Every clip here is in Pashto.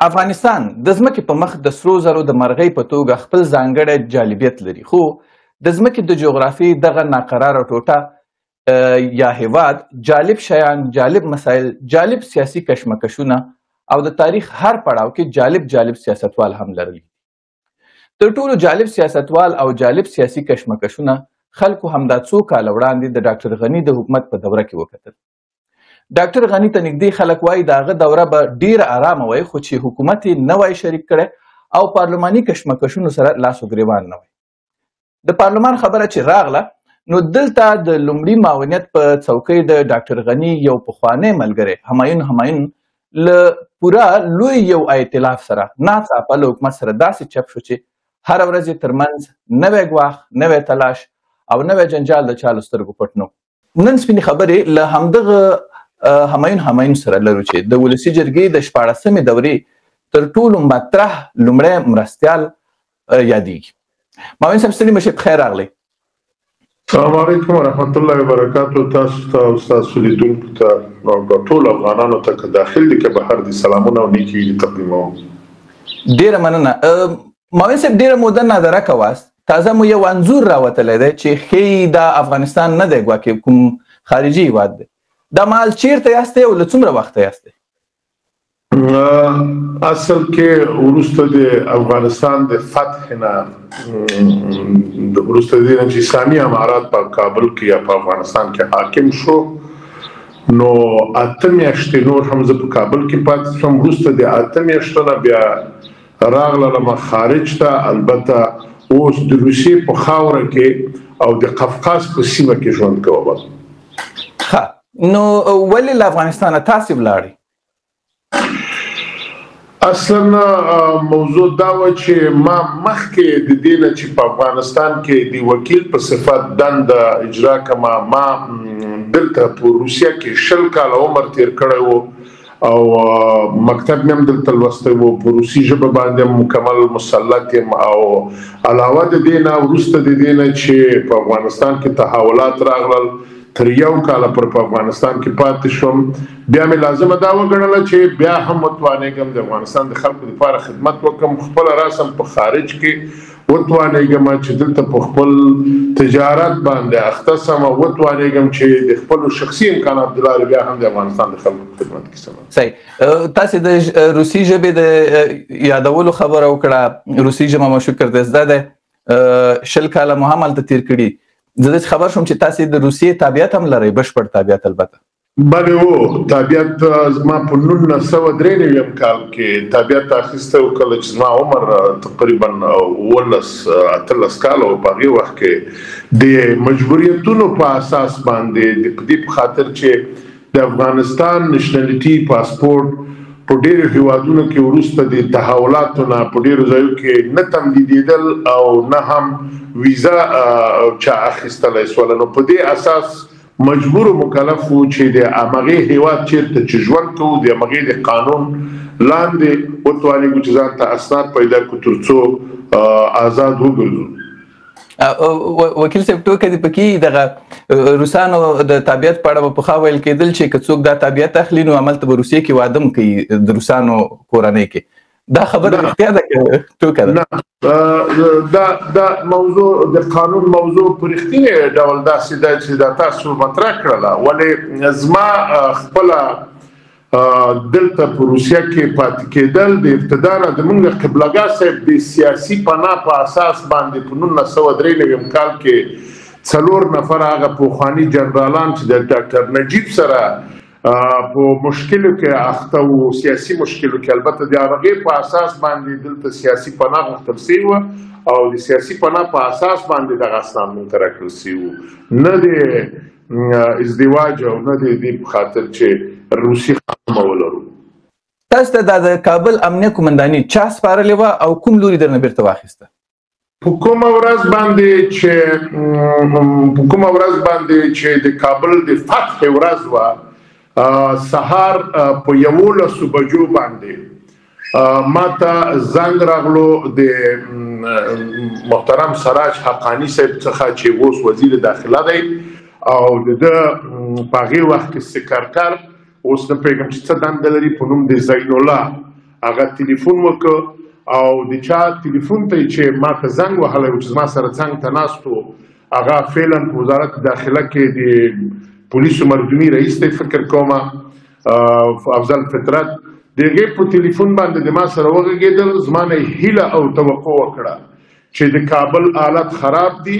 افغانستان د ځمکې په مخ د سرو زرو د مرغۍ په توګه خپل ځانګړی جالبیت لري، خو د ځمکې د جغرافیې دغه ناقراره ټوټه یا هیواد جالب شیان، جالب مسایل، جالب سیاسي کشمکشونه او د تاریخ هر پړاو کې جالب جالب سیاستوال هم لرلي. تر ټولو جالب سیاستوال او جالب سیاسي کشمکشونه خلکو همدا څو کاله وړاندې د ډاکټر غني د حکومت په دوره کې وکتل. ډاکټر غني ته نږدې خلک وایي د هغه دوره به ډیره ارامه وای، خو چې حکومت یې نه وای شریک کړی او پارلماني کشمکشونو سره لاس و ګریوان نه وای. د پارلمان خبره چې راغله نو دلته د لومړي معاونیت په څوکۍ د ډاکټر غني یو پخوانی ملګری همایون همایون له پوره لوی یو ائتلاف سره ناڅاپه له حکومت سره داسې چپ شو چې هره ورځ یې ترمنځ نوی ګواښ، نوی تلاش او نوی جنجال د چا له سترګو پټ نه. نن سپینې خبرې له همدغه همایون همایون سره لرو چې د ولسي جرګې د 16مې دورې تر ټولو مطرح لومړی مرستیال یادېږي. معاون صاحب ستړي مه شئ، پخیر راغلی. السلام علیکم ورحمت الله وبرکاتو. تاسو ته او ستاسو لیدونکو ته او ټولو افغانانو ته که داخل دي که بهر دي سلامونه او نیکې هیلې تقدیموم. ډېره مننه معاون صاحب، ډېره موده نادرکه واست. تازه مو یو انځور راوتلی دی چې ښیي دا افغانستان نه دی، ګواکې کوم خارجي هیواد دی. دا مهال چیرته یاستئ او له څومره وخته یاستئ؟ اصل کې وروسته د افغانستان د فتح نه، وروسته د دې نه چې اسلامي امارات په کابل کې یا په افغانستان کې حاکم شو، نو 8 میاشتې نور هم زه په کابل کې پاتې شوم. وروسته د 8 میاشتو نه بیا راغلم خارج ته، البته اوس د روسیې په خاوره کې او د قفقاز په سیمه کې ژوند کوم. ښه، نو ولې له افغانستانه تاسې ولاړئ؟ اصلا موضوع دا وه چې ما مخکې د دې نه چې په افغانستان کې د وکیل په صفت دنده اجرا کړم، ما دلته په روسیه کې 20 کاله عمر تیر کړی و او مکتب مې هم دلته لوستی و، په روسي ژبه باندې هم مکمل مسلط یم. او علاوه د دې نه وروسته د دې نه چې په افغانستان کې تحولات راغلل، تر یو کاله پر په افغانستان کې پاتې شوم. بیا مې لازمه دا وګڼله چې بیا هم وتوانېږم د افغانستان د خلکو لپاره خدمت وکړم، خپله راسم په خارج کې وتوانېږم چې دلته په خپل تجارت باندې اخته سم او وتوانېږم چې د خپلو شخصي امکاناتو د لارې بیا هم د افغانستان د خلکو په خدمت کې سم. صحیح. تاسې د روسي ژبې د یادولو خبره وکړه، روسي ژبه مو شکر دی زده ده، 20 کاله مو هم هلته تېر کړي. زه داسې خبر شوم چې تاسې د روسیې تابعیت هم لرئ، بشپړ تابعیت البته. بله، هو، تابعیت زما په 1993 کال کې تابعیت اخیستی و، کله چې زما عمر تقریبا 17 18 کاله و. په هغې وخت کې د مجبوریتونو په اساس باندې، د دې په خاطر چې د افغانستان nationality پاسپورت په ډېرو هیوادونو کې وروسته د تحولاتو نه په ډېرو ځایو کې نه تمدیدېدل او نه هم ویزا چا اخیستلی سوله، نو په دې اساس مجبور و مکلف وو چې د همغې هیواد چېرته چې ژوند کوو د همغې د قانون لاندې وتوانېږو چې ځان ته اسناد پیدا کړو تر څو آزاد وګرځو. وکیل صاحب، ټوکه دې پکې، دغه روسانو د تابعیت په اړه به پخوا ویل کېدل چې که څوک دا تابعیت اخلي نو هملته به روسیې کې واده هم کوي د روسانو کورنۍ کې. دا خبره رښتیا ده که ټوکه ده؟ نه، دا موضوع د قانون موضوع په رښتیني ډول داسې ده چې دا تاسو مطرح کړله، ولې زما خپله دلته په روسیه کې پاتې کېدل د ابتدا نه د موږ قبلهګاه صاحب د سیاسي پناه په اساس باندې په 1993 کال کې 4 نفره هغه پخواني جنرالان چې د ډاکټر نجیب سره په مشکلو کې اخته وو، سیاسي مشکلو کې، البته د هغې په اساس باندې دلته سیاسي پناه غوښتل سوې وه او د سیاسي پناه په اساس باندې دغه اسناد موږ ته راکړل سوي وو، نه د ازدواج او نه د دې په خاطر چې روسي خانمه ولرو. تاسو ته دا د کابل امنیه قومنداني چا سپارلې وه او کوم لوري درنه بیرته واخیسته؟ په کومه ورځ باندې چې د کابل د فتح ورځ وه، سهار په 11 بجو باندې ما ته زنګ راغلو د محترم سراج حقاني صاحب څخه چې اوس وزیر داخله دی، او د ده په هغې وخت کې سکرټر، اوس نه پوهېږم چې څه دنده لري، په نوم د زین الله هغه تلیفون وکړ او د چا تلیفون ته چې ما ته زنګ وهلی و، چې زما سره څنګ ته ناست و، هغه فعلا په وزارت داخله کې د پولیسو مردمي رئیس دی فکر کوم، افضل فطرت، د هغې په تلیفون باندې د ما سره وغږېدل. زما نه یې هیله او توقع وکړه چې د کابل حالت خراب دی،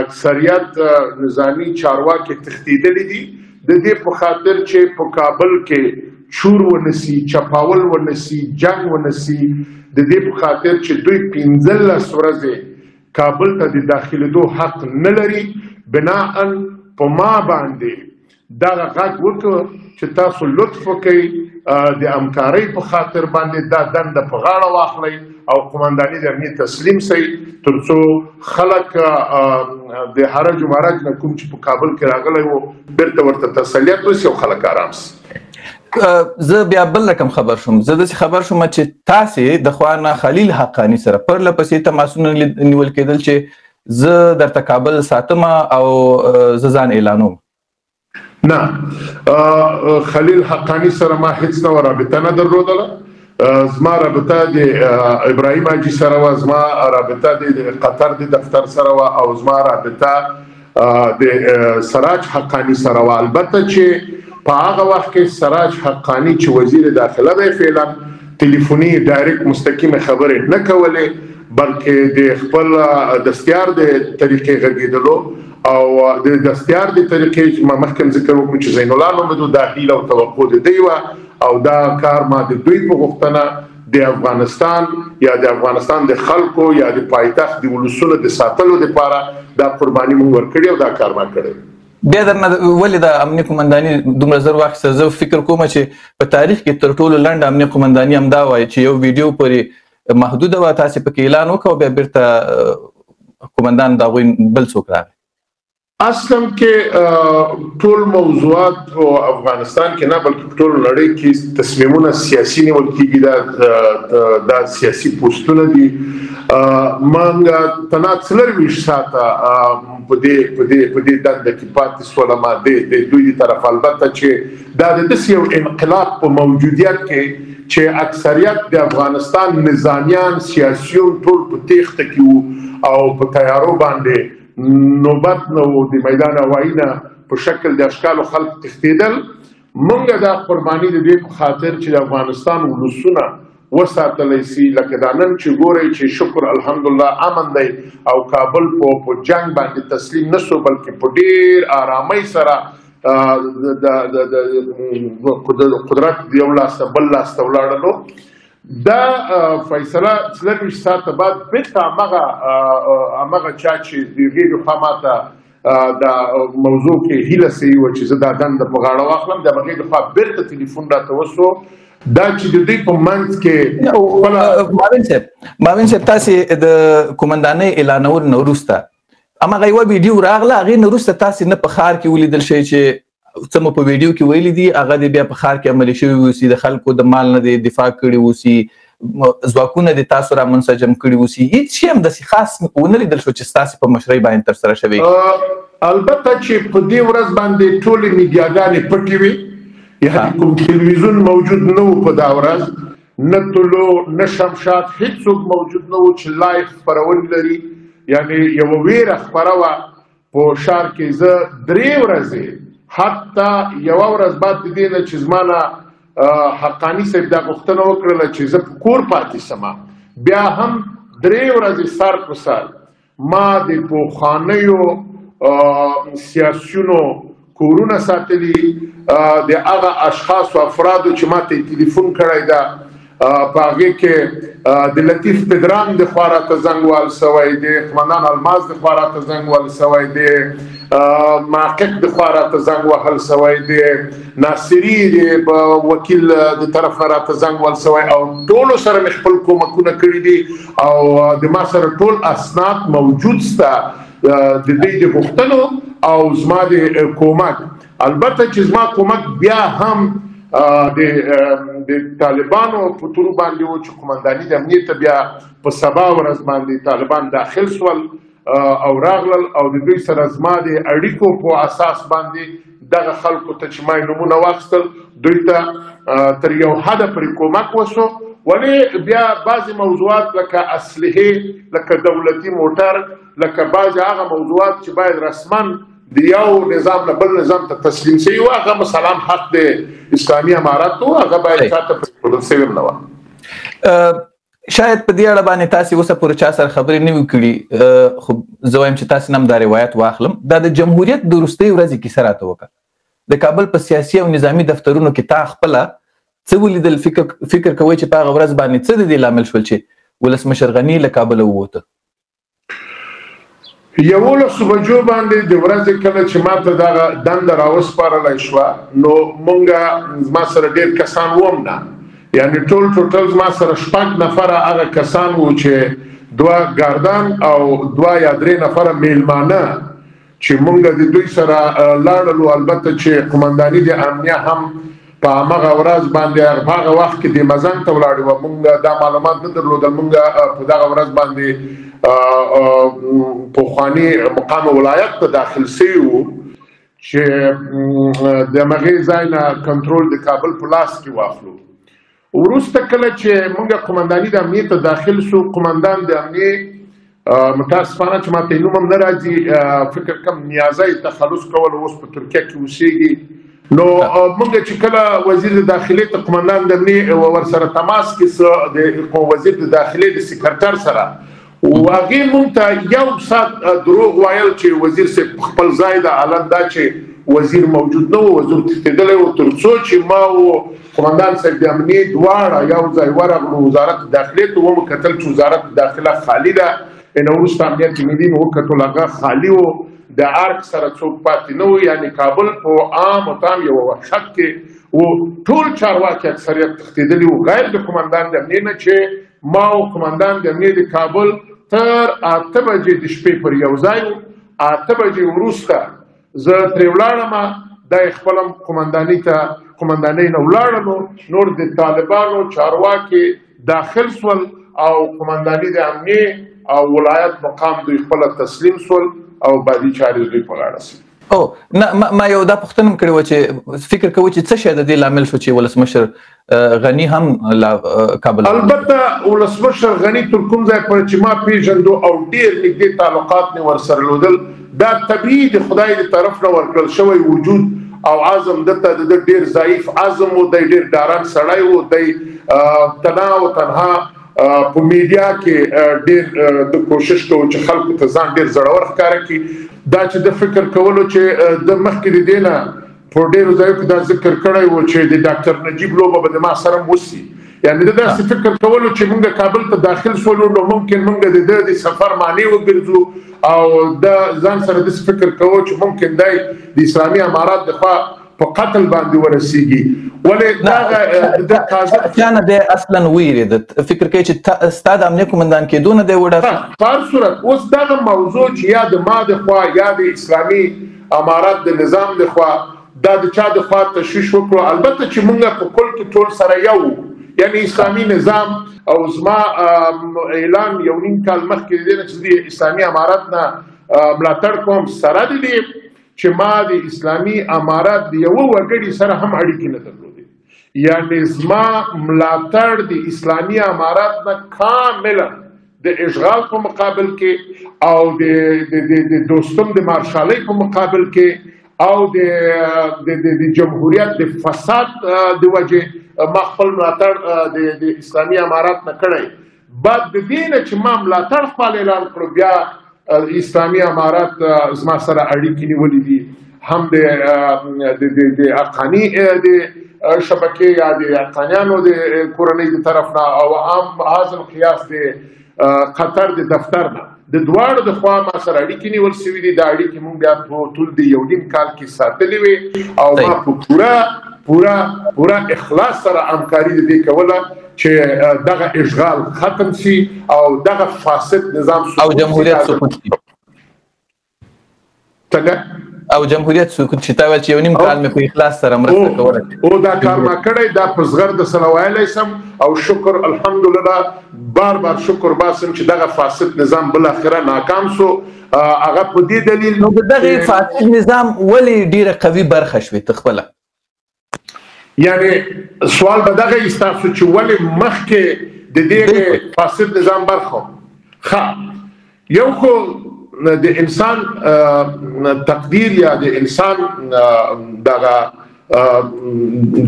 اکثریت نظامي چارواکي تښتېدلي دي، د دې په خاطر چې په کابل کې چور ونسي، چپاول ونسي، جنگ ونسي، د دې په خاطر چې دوی 15 ورځې کابل ته د داخلېدو حق نه لري. بناءً په ما باندې دغه غږ وکړ چې تاسو لطف وکئ، د همکارۍ په خاطر باندې دا دنده په غاړه واخلئ او قومنداني د امنیت تسلیم سئ، ترڅو خلک د حرج و مرج نه کوم چې په کابل کې راغلی و بیرته ورته تسلیت وسي او خلک آرام سي. زه بیا بل رقم خبر شوم، زه داسې خبر شوم چې تاسې د خوا خلیل حقاني سره پرله پسې تماسونه نیول کېدل چې زه درته کابل ساتم او زه ځان اعلانوم. نه، خلیل حقاني سره ما هیڅ نوع رابطه نه درلودله. زما رابطه د ابراهیم حاجي سره وه، زما رابطه د قطر د دفتر سره وه او زما رابطه د سراج حقاني سره وه. البته چې په هغه وخت کې سراج حقاني چې وزیر داخله دی فعلا تلیفوني direct مستقیمې خبرې نه کولې، بلکې د خپل دستیار د طریقې غږېدلو او د دستیار د طریقې چې ما مخکې ذکر وکړو چې زین الله نومېدو، دا هیله او توقع د دوی وه او دا کار ما د دوی په غوښتنه د افغانستان یا د افغانستان د خلکو یا د پایتخت د ولسونو د ساتلو لپاره دا قرباني موږ ورکړې او دا کار ما کړی. بیا درنه ولې د امنیه قومنداني دومره زر واخیسته؟ زه فکر کوم چې په تاریخ کې تر ټولو لنډه امنیه قومنداني همدا وایي چې یو ویډیو پورې محدوده وه، تاسې پکې اعلان وکړ او بیا بیرته قومندان د هغوی بل څوک راغی. اصلا کې ټول موضوعات په افغانستان کې نه بلکې په ټوله نړۍ کې تصمیمونه سیاسي نیول کېږي، دا سیاسي پوسټونه دي. موږ تنا 24 ساعته په دې په دې په دې دنده کې پاتې سولم د دوی د طرف. البته چې دا د داسې یو انقلاب په موجودیت کې چې اکثریت د افغانستان نظامیان سیاسیون ټول په تېښته کې وو او په تیارو باندې نوبت نه وو، د میدان هوایي نه په شکل د اشکالو خلک تښتېدل. موږ دا قرباني د دې په خاطر چې د افغانستان ولسونه وساتلی سي، لکه دا نن چې ګورئ چې شکر الحمدلله امن دی او کابل په جنګ باندې تسلیم نه سو، بلکې په ډېر آرامۍ سره د قدرت یو لاس ته بل لاس ته ولاړلو. دا فیصله 24 ساعته بعد بیرته همغه چا چې د هغې لخوا ما ته دا موضوع کې هیله سوې وه چې زه دا دنده په غاړه واخلم، د هغې لخوا بیرته تلیفون راته وسو. دا چې د دوی په منځ کې معاون صاحب تاسې د قومندانۍ اعلانولو نه وروسته همغه یوه ویډیو راغله، هغې نه وروسته تاسې نه په ښار کې ولیدل شئ چې څه مو په ویډیو کې ویلي دي هغه دې بیا په ښار کې عملي شوي اوسي، د خلکو د مال نه دې دفاع کړي اوسي، ځواکونه دې تاسو را منسجم کړي اوسي، هیڅ شی هم داسې خاص ونه لیدل شو چې ستاسې په مشرۍ باندې ترسره شوی. البته چې په دې ورځ باندې ټولې میډیاګانې پټې وې، یعنې کوم تلویزیون موجود نه و په دا ورځ، نه طلوع نه شمشاد، هیڅوک موجود نه و چې live خپرونې لري، یعنې یوه ویره خپره وه په ښار کې. زه 3 ورځې حتی یوه ورځ بعد د دې نه چې زما نه حقاني صاحب دا غوښتنه وکړله چې زه په کور پاتې سم، بیا هم 3 ورځې سر په سر ما د پخوانیو سیاسیونو کورونه ساتلي، د هغه اشخاصو افرادو چې ما ته یې تلیفون کړی ده په هغې کې د لطیف پدرام د خوا راته زنګ وهل سوی، د قومندان الماس د خوا راته زنګ وهل سوی، د محقق د خوا راته زنګ وهل سوی، د ناصري د وکیل د طرف نه راته زنګ وهل سوی او ټولو سره مې خپل کومکونه کړي دي او د ما سره ټول اسناد موجود سته د دوی د غوښتنو او زما د کومک. البته چې زما کومک بیا هم د طالبانو په تورو باندې و چې قومنداني د امنیت ته بیا په سبا ورځ باندې طالبان داخل سول او راغلل او د دوی سره زما د اړیکو په اساس باندې دغه خلکو ته چې ما یې نومونه واخیستل دوی ته تر یو حده پورې کومک وسو. ولې بیا بعضې موضوعات لکه اسلحې، لکه دولتي موټر، لکه بعضې هغه موضوعات چې باید رسما د یو نظام نه بل نظام ته تسلیم سوي وو، هغه مثلا حق د اسلامي امارت و، هغه باید چاته پرېښودل سوي هم نه وه. شاید په دې اړه باندې تاسې اوسه پورې چا سره خبرې نه وي کړي، خو زه وایم چې تاسې نه هم دا روایت واخلم. دا د جمهوریت د وروستۍ ورځې کیسه راته وکړه. د کابل په سیاسي او نظامي دفترونو کې تا خپله څه ولیدل؟ فکر کوئ چې په هغه ورځ باندې څه د دې لامل شول چې ولسمشر غني له کابله ووته؟ 11 بجو باندې د ورځې کله چې ما ته دغه دنده راوسپارلی شوه، نو مونږ زما سره ډېر کسان وم نه، یعنی ټول ټوټل زما سره 6 نفره هغه کسان وو چې 2 ګاردان او 2 یا 3 نفره میلمانه چې مونږ د دوی سره لاړلو. البته چې قومنداني د امنیه هم په همغه ورځ باندې په هغه وخت کې د مزنګ ته ولاړې وه، مونږ دا معلومات نه درلودل. مونږ په دغه ورځ باندې پخواني مقام ولایت ته داخل سوي وو چې د همغې ځای نه کنټرول د کابل په لاس کې واخلو. وروسته کله چې مونږ قومنداني د امنیې ته داخل سو، قومندان د امنیې متاسفانه چې ماته یې نوم هم نه راځي، فکر کوم نیازی تخلص کول، اوس په ترکیه کې اوسېږي. نو مونږ چې کله وزیر د داخلې ته قومندان د امنیې ورسره تماس کې سو، د وزیر د داخلې د سکرټر سره، و هغې مونږ ته یو ساعت دروغ ویل چې وزیر صاحب خپل ځای ده، الان دا چې وزیر موجود نه و، وزیر تښتېدلی و. تر څو چې ما و قومندان صاحب د امنیې دواړه یو ځای ورغلو وزارت داخلې ته، ومو کتل چې وزارت داخله خالي ده. ان وروسته امنیت ملي مو وکتل هغه خالي و، د ارګ سره څوک پاتې نه و. یعنی کابل په عام او تام یوه وحشت کې و، ټول چارواکي اکثریت تښتېدلي وو غیر د قومندان د امنیې نه چې ما او قومندان د امنیې د کابل تر 8 بجې د شپې پر یو ځای و. 8 بجې وروسته زه ترې ولاړم، دا یې خپله قومندانۍ ته قومندانۍ نه ولاړلو. نور د طالبانو چارواکي داخل سول او قومنداني د امنیې او ولایت مقام دوی خپله تسلیم سول او بادي چارې دوی په غاړه سوې. او نه، ما یو دا پوښتنه هم کړې وه چې فکر کوئ چې څه شی د دې لامل شو چې ولسمشر غني هم له کابل؟ البته ولسمشر غني تر کوم ځای پورې چې ما پېژندو او ډېر نږدې تعلقات مې ورسره لودل، دا طبیعي د خدای د طرف نه ورکړل شوی وجود او عزم ده ته د ده ډېر ضعیف عزم و، دی ډېر ډارن سړی و، دی تنا او تنها په میډیا کې ډېر د کوشش کوو چې خلکو ته ځان ډېر زړور ښکاره کړي. دا چې د فکر کولو چې د مخکې د دې نه په ډېرو ځایو کې دا ذکر کړی و چې د ډاکټر نجیب لوبه به د ما سره هم وسي، یعنې د داسې فکر کولو چې موږ کابل ته داخل سولو نو ممکن موږ د ده د سفر معنی وګرځو، او د ځان سره داسې فکر کوو چې ممکن دی د اسلامي امارات د خوا په قتل باندې ورسیږي. ولې دغه د تازه چا نه دی اصلا ویرېده؟ فکر کوي چې ستا د امنیه قومندان کېدو نه دی وډار؟ په هر صورت اوس دغه موضوع چې یا د ما د خوا یا د اسلامي امارات د نظام د خوا دا د چا د خوا تشویش وکړو، البته چې موږ په کل کې ټول سره یو، یعنی اسلامي نظام. او زما اعلان 1.5 کال مخکې د دې نه چې د اسلامي امارت نه ملاتړ کوم، سره د دې چې ما د اسلامي امارت د یو وګړي سره هم اړیکې نه درلودې، یعنی زما ملاتړ د اسلامي امارت نه کاملا د اشغال په مقابل کې او د دوستم د مارشالۍ په مقابل کې او د جمهوریت د فساد د وجې ما خپل ملاتړ د اسلامي امارت نه کړی. بعد د دې نه چې ما ملاتړ خپل اعلان کړو، بیا اسلامي امارت زما سره اړیکې نیولې دي، هم د حقاني د شبکې یا د حقانیانو د کورنۍ د طرف نه او هم هاذ القیاس د قطر د دفتر نه، د دواړو د خوا ما سره اړیکې نیول سوي دي. دا اړیکې مونږ بیا په طول د 1.5 کال کې ساتلې وې او ما په پوره پوره پوره اخلاص سره همکاري د دې کوله چې دغه اشغال ختم سي او دغه فاسد نظام او جمهوریت سقوط سي. څنګه؟ او جمهوریت سقوط چې تا ویل چې یو نیم کال مې په اخلاص سره مرسته کوله. او دا کار ما کړی، دا په زغرده سره ویلی سم او شکر الحمدلله بار بار شکر باسم چې دغه فاسد نظام بالاخره ناکام سو. هغه په دې دلیل. نو د دغه فاسد نظام ولې ډیره قوي برخه شوې ته خپله؟ یعنی سوال به دغه وي ستاسو چې ولې مخکې د دې فاسد نظام برخه؟ ښه، یو خو د انسان تقدیر یا د انسان دغه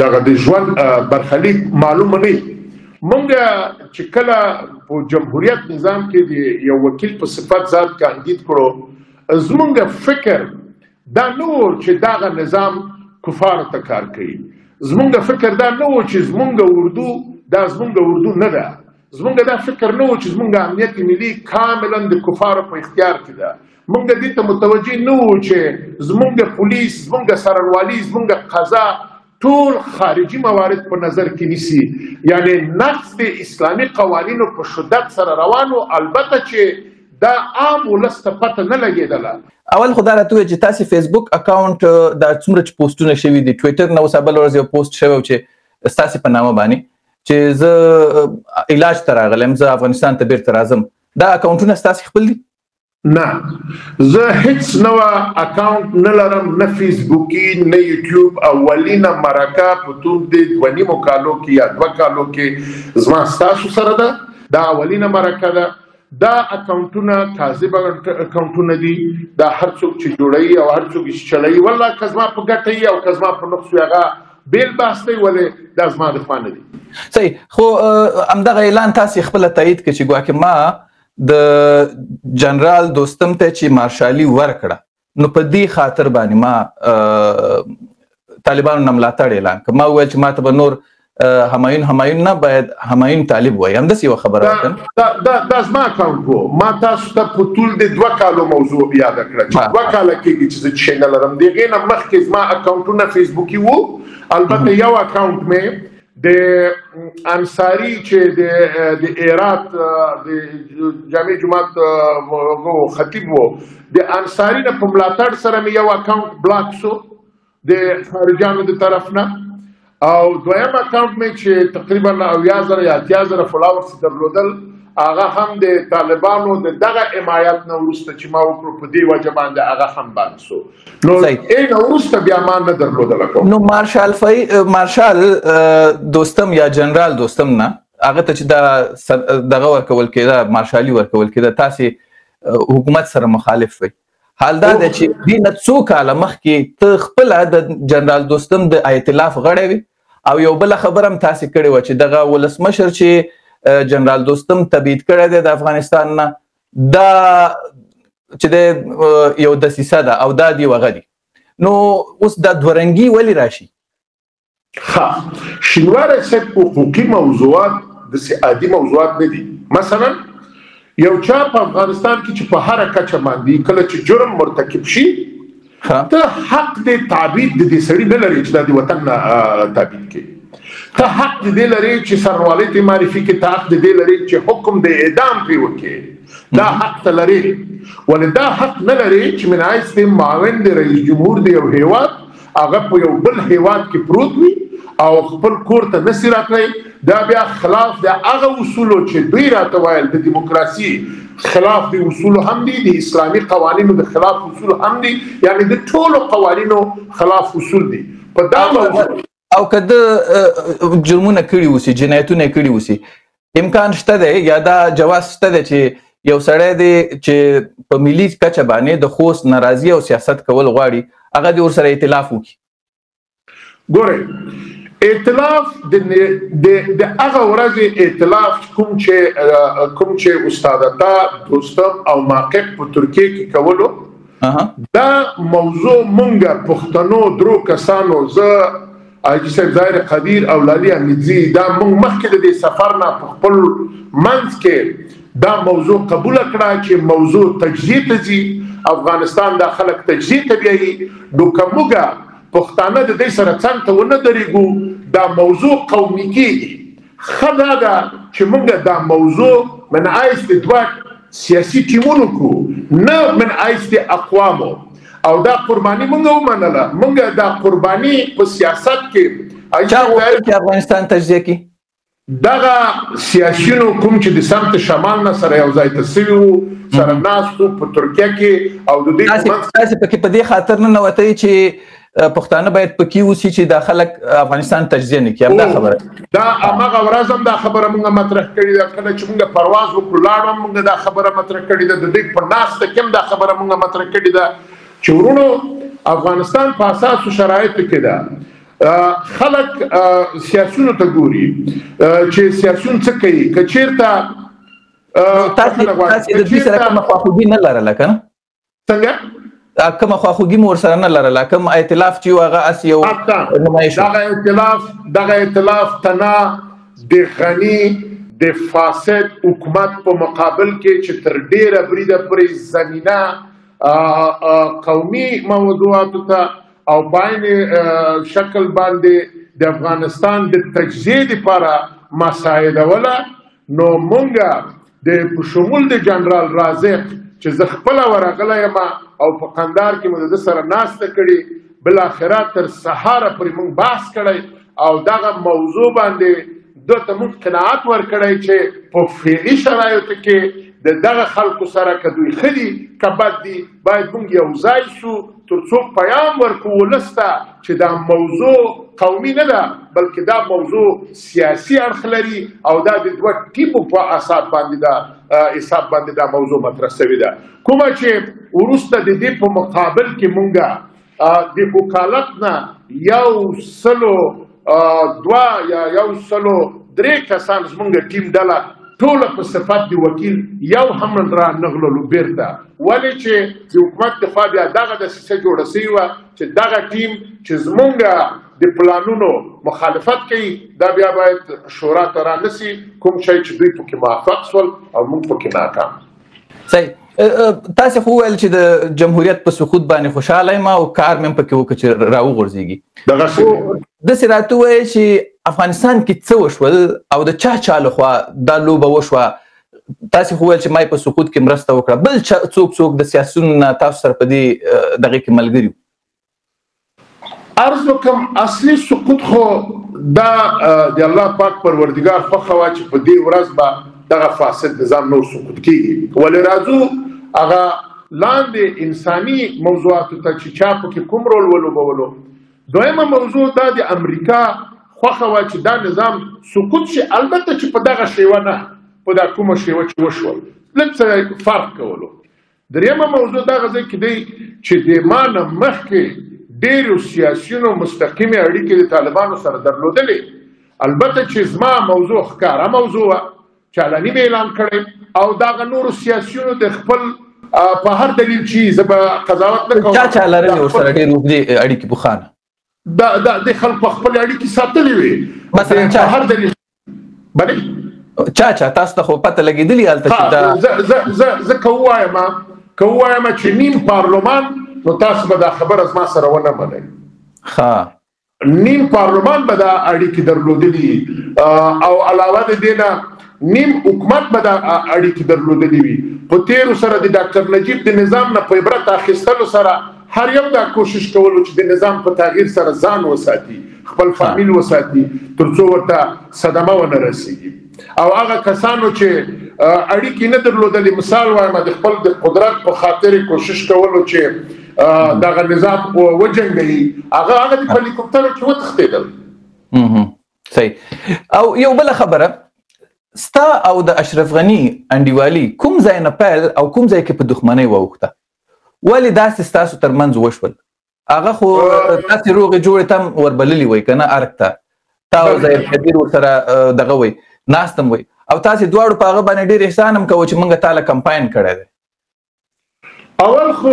دغه د ژوند برخلیک معلوم نه. مونږ چې کله په جمهوریت نظام کې د یو وکیل په صفت ذات کاندید کړو، زمونږ فکر دا نه و چې دغه نظام کفار ته کار کوي. زمونږ فکر دا نه و چې زمونږ اردو دا زمونږ اردو نه ده. زمونږ دا فکر نه و چې زمونږ امنیت ملي کاملا د کفارو په اختیار کې ده. مونږ دې ته متوجه نه وو چې زمونږ پولیس، زمونږ څارنوالي، زمونږ قضا ټول خارجي موارد په نظر کې نیسي. یعنی نقض د اسلامي قوانینو په شدت سره روان و، البته چې دا عام ولس ته پته نه لګېدله. اول خو دا راته ووایه چې تاسې فیسبوک اکاونټ دا څومره چې پوسټونه شوي دي، ټویټر نه اوس بله ورځ یو پوسټ شوی چې ستاسې په نامه باندې چې زه علاج ته راغلی یم، زه افغانستان ته بیرته راځم، دا اکاونټونه ستاسې خپل دي؟ نه، زه هیڅ نوع اکاونټ نه لرم، نه فیسبوکي نه یوټیوب. اولینه مرکه په طول د 2.5 کالو کې یا 2 کالو کې زما ستاسو سره ده، دا اولینه مرکه ده. دا اکاونټونه کاذب اکاونټونه دي، دا هر څوک چې جوړوي او هر څوک چې چلوي، والله که زما په ګټه وي او که زما په نقص وي هغه بېل بحث دی، ولې دا زما د خوا نه دي. صحیح. خو همدغه اعلان تاسې خپله تایید کړ چې ګواکې ما د جنرال دوستم ته چې مارشالي ورکړه، نو په دې خاطر باندې ما طالبانو نه ملاتړ اعلان کړ. ما وویل چې ما ته به نور همایون همایون نه، باید همایون طالب وایي. همداسې یوه خبره وکړه. دا زما اکاونټ و. ما تاسو ته په طول د 2 کالو موضوع یاده کړه چې 2 کاله کېږي چې زه څه نه لرم. د هغې نه مخکې زما اکاونټونه فیسبوکي وو. البته یو اکاونټ مې د انصاري چې د ایرات د جامع جومات خطیب و، د انصاري نه په ملاتړ سره مې یو اکاونټ بلاک سو د خارجانو د طرف نه، او دویم اکاونټ مې چې تقریبا 70,000 یا 80,000 followers درلودل، هغه هم د طالبانو د دغه حمایت نه وروسته چې ما وکړو په دې وجه باندې هغه هم بند سو. نو نه وروسته بیا ما نه درلودل اکاونټ. نو مارشال دوستم یا جنرال دوستم نه هغه ته چې دا دغه ورکول کېده، مارشالي ورکول کېده، تاسې حکومت سره مخالف وئ. حال دا دی چې دې نه څو کاله مخکې ته خپله د جنرال دوستم د ائتلاف غړی وې، او یو بله خبره هم تاسې کړې وه چې دغه ولسمشر چې جنرال دوستم تبعید کړی دی د افغانستان نه، دا چې دی یو دسیسه ده او دا دی وغه دی. نو اوس دا دوه رنګي ولې راشي؟ ښه، شینواری صاحب، حقوقي موضوعات داسې عادي موضوعات نه دي. مثلا یو چا په افغانستان کې چې په هره کچه باندې کله چې جرم مرتکب شي، ته حق د تعبید د دې سړي نه لرې چې دا د وطن نه تعبید کړي. ته حق د دې لرې چې سرنوالۍ ته معرفي کړي، ته حق د دې لرې چې حکم د اعدام پرې وکړي، دا حق ته لرې. ولې دا حق نه لرې چې من حیث د معاون د رئیس جمهور د یو هیواد هغه په یو بل هیواد کې پروت وي او خپل کور ته نسی راتلی. دا بیا خلاف د هغه اصولو چې دوی راته ویل د دیموکراسي خلاف د اصولو هم دي، د اسلامي قوانینو د خلاف اصول هم دي، یعنی د ټولو قوانینو خلاف اصول دي. په دا موضوع او که ده جرمونه کړي اوسي، جنایتونه کړي اوسي، امکان شته دی یا دا جواز شته دی چې یو سړی دی چې په ملي کچه باندې د خوست ناراضي او سیاست کول غواړي، هغه دې ورسره ائتلاف وکړي؟ ګورئ، ائتلاف د هغه ورځې ائتلاف کوم چې استاد عطا دوستم او ماقب په ترکیه کې کولو، دا موضوع مونږه پښتنو درو کسانو، زه، حاجي صاحب ظاهر قدیر او لالی حمیدزي، دا مونږ مخکې د دې سفر نه په خپل منځ کې دا موضوع قبوله کړه چې موضوع تجزیې ته ځي، افغانستان دا خلک تجزیې ته بیایي. نو که موږ پښتانه د دې سره څنګ ته ونه درېږو، دا موضوع قومي کېږي. ښه دا ده چې موږ دا موضوع من حیث د دوه سیاسي ټیمونو کړو، نه من حیث د اقوامو. او دا قرباني مونږ ومنله. مونږ دا قرباني په سیاست کې چا غوښتل چې افغانستان تجزیه کړي؟ دغه سیاسیونو کوم چې د سمت شمال نه سره یو ځای ته سوي وو، سره ناست وو په ترکیه کې، او د دوی تاسې پکې په دې خاطر ننوتئ چې پښتانه باید پکې اوسي چې دا خلک افغانستان تجزیه نه کړي. همدا خبره دا هماغه ورځ هم دا خبره مونږ مطرح کړې ده، کله چې مونږ پرواز وکړو لاړو هم مونږ دا خبره مطرح کړې ده، د دوی په ناسته کې هم دا خبره مونږ مطرح کړې ده چې وروڼو افغانستان په اساسو شرایطو کې ده، خلک سیاسیونو ته ګوري چې سیاسیون څه کوي. که چېرته تاسې د دوی سره کومه خواخوږي نه لرله که نه؟ څنګه؟ کومه خواخوږي مو ورسره نه لرله؟ کوم ائتلاف چې هغه هسې یو نمایش؟ دغه ائتلاف تنا د غني د فاسد حکومت په مقابل کې چې تر ډېره بریده پورې زمینه قومي موضوعاتو ته او په عین شکل باندې د افغانستان د تجزیې لپاره مساعدوله، نو مونږ د په شمول د جنرال رازق چې زه خپله ورغلی یم او په قندار کې مو د ده سره ناسته کړې، بالاخره تر سهاره پورې مونږ بحث کړی او دغه موضوع باندې ده ته مونږ قناعت ورکړی چې په فعلي شرایطو کې د دغه خلکو سره که دوی ښه دي که بد دي باید مونږ یو ځای سو تر څو پیام ورکړو ولس ته چې دا موضوع قومي نه ده بلکې دا موضوع سیاسي اړخ لري او دا د دوه ټیمو په حساب باندې دا حساب باندې دا موضوع مطرح سوې ده. کومه چې وروسته د دې په مقابل کې مونږه د وکالت نه 102 یا 103 کسان زمونږ ټیم ډله ټوله په صفت د وکیل یو هم را نغللو بیرته، ولې چې د حکومت د خوا بیا دغه دسیسه جوړه سوې وه چې دغه ټیم چې زمونږ د پلانونو مخالفت کوي دا بیا باید شورا ته را نسي، کوم شی چې دوی پکې موافق سول او موږ پکې ناکام. صحیح. تاسې خو وویل چې د جمهوریت په سقوط باندې خوشحاله یم او کار مې هم پکې وکړ چې راوغورځېږي. دغسې داسې راته ووایه چې افغانستان کې څه وشول او د چا چا لخوا دا لوبه وشوه؟ تاسې خو وویل چې ما یې په سقوط کې مرسته وکړه، بل څوک څوک د سیاسیونو نه تاسو سره په دې دغې کې ملګري وو؟ عرض وکم اصلي سقوط خو دا د الله پاک پروردګار خوښه وه چې په دې ورځ به دغه فاسد نظام نور سقوط کیږي، ولې راځو هغه لاندې انساني موضوعاتو ته چې چا پکې کوم رول ولوبولو. دویمه موضوع دا د امریکا خوښه وه چې دا نظام سقوط شي، البته چې په دغه شیوه نه، په دا کومه شیوه چې وشول لږ څه فرق کولو. درېیمه موضوع دغه ځای کې دی چې د ما نه مخکې ډېرو سیاسیونو مستقیمې اړیکې د طالبانو سره درلودلې، البته چې زما موضوع ښکاره موضوع وه چې علني مې اعلان کړی او دغه نورو سیاسیونو د خپل په هر دلیل چې زه به قضاوت نه کوم. چا چا لرلې ورسره ډېر اوږدې اړیکې پخوانه؟ دا د خلکو په خپلې اړیکې ساتلې وې، مثلا چا؟ په هر دلیل. بلې چا چا تاسو ته خو پته لګېدلې هلته چې دا زه که ووایم چې نیم پارلمان، نو تاسو به دا خبره زما سره ونه منئ. ښه، نیم پارلمان به دا اړیکې درلودلې او علاوه د دې نه نیم حکومت به دا اړیکې درلودلې وي. په تېرو سره د ډاکټر نجیب د نظام نه په عبرت اخیستلو سره هر یو دا کوشش کولو چې د نظام په تغییر سره ځان وساتي، خپل فامیل وساتي، تر څو ورته صدمه ونه رسیږي. او هغه کسانو چې اړیکې نه درلودلې، مثال وایم د خپل د قدرت په خاطر کوشش کولو چې دغه نظام وجنګوي، هغه د هلیکوپټرو کې وتښتېدل. صحیح. او یو بله خبره، ستا او د اشرف غني انډیوالي کوم ځای نه پیل او کوم ځای کې په دښمنۍ واوښته؟ ولې داسې ستاسو ترمنځ وشول؟ هغه خو تاسې روغې جوړې ته هم وربللي وئ که نه ارګ ته، تا او ظاهر کبیر ورسره دغه وئ، ناست هم وئ، او تاسې دواړو په هغه باندې ډېر احسان هم کوئ چې موږ تا له کمپاین کړی دی. اول خو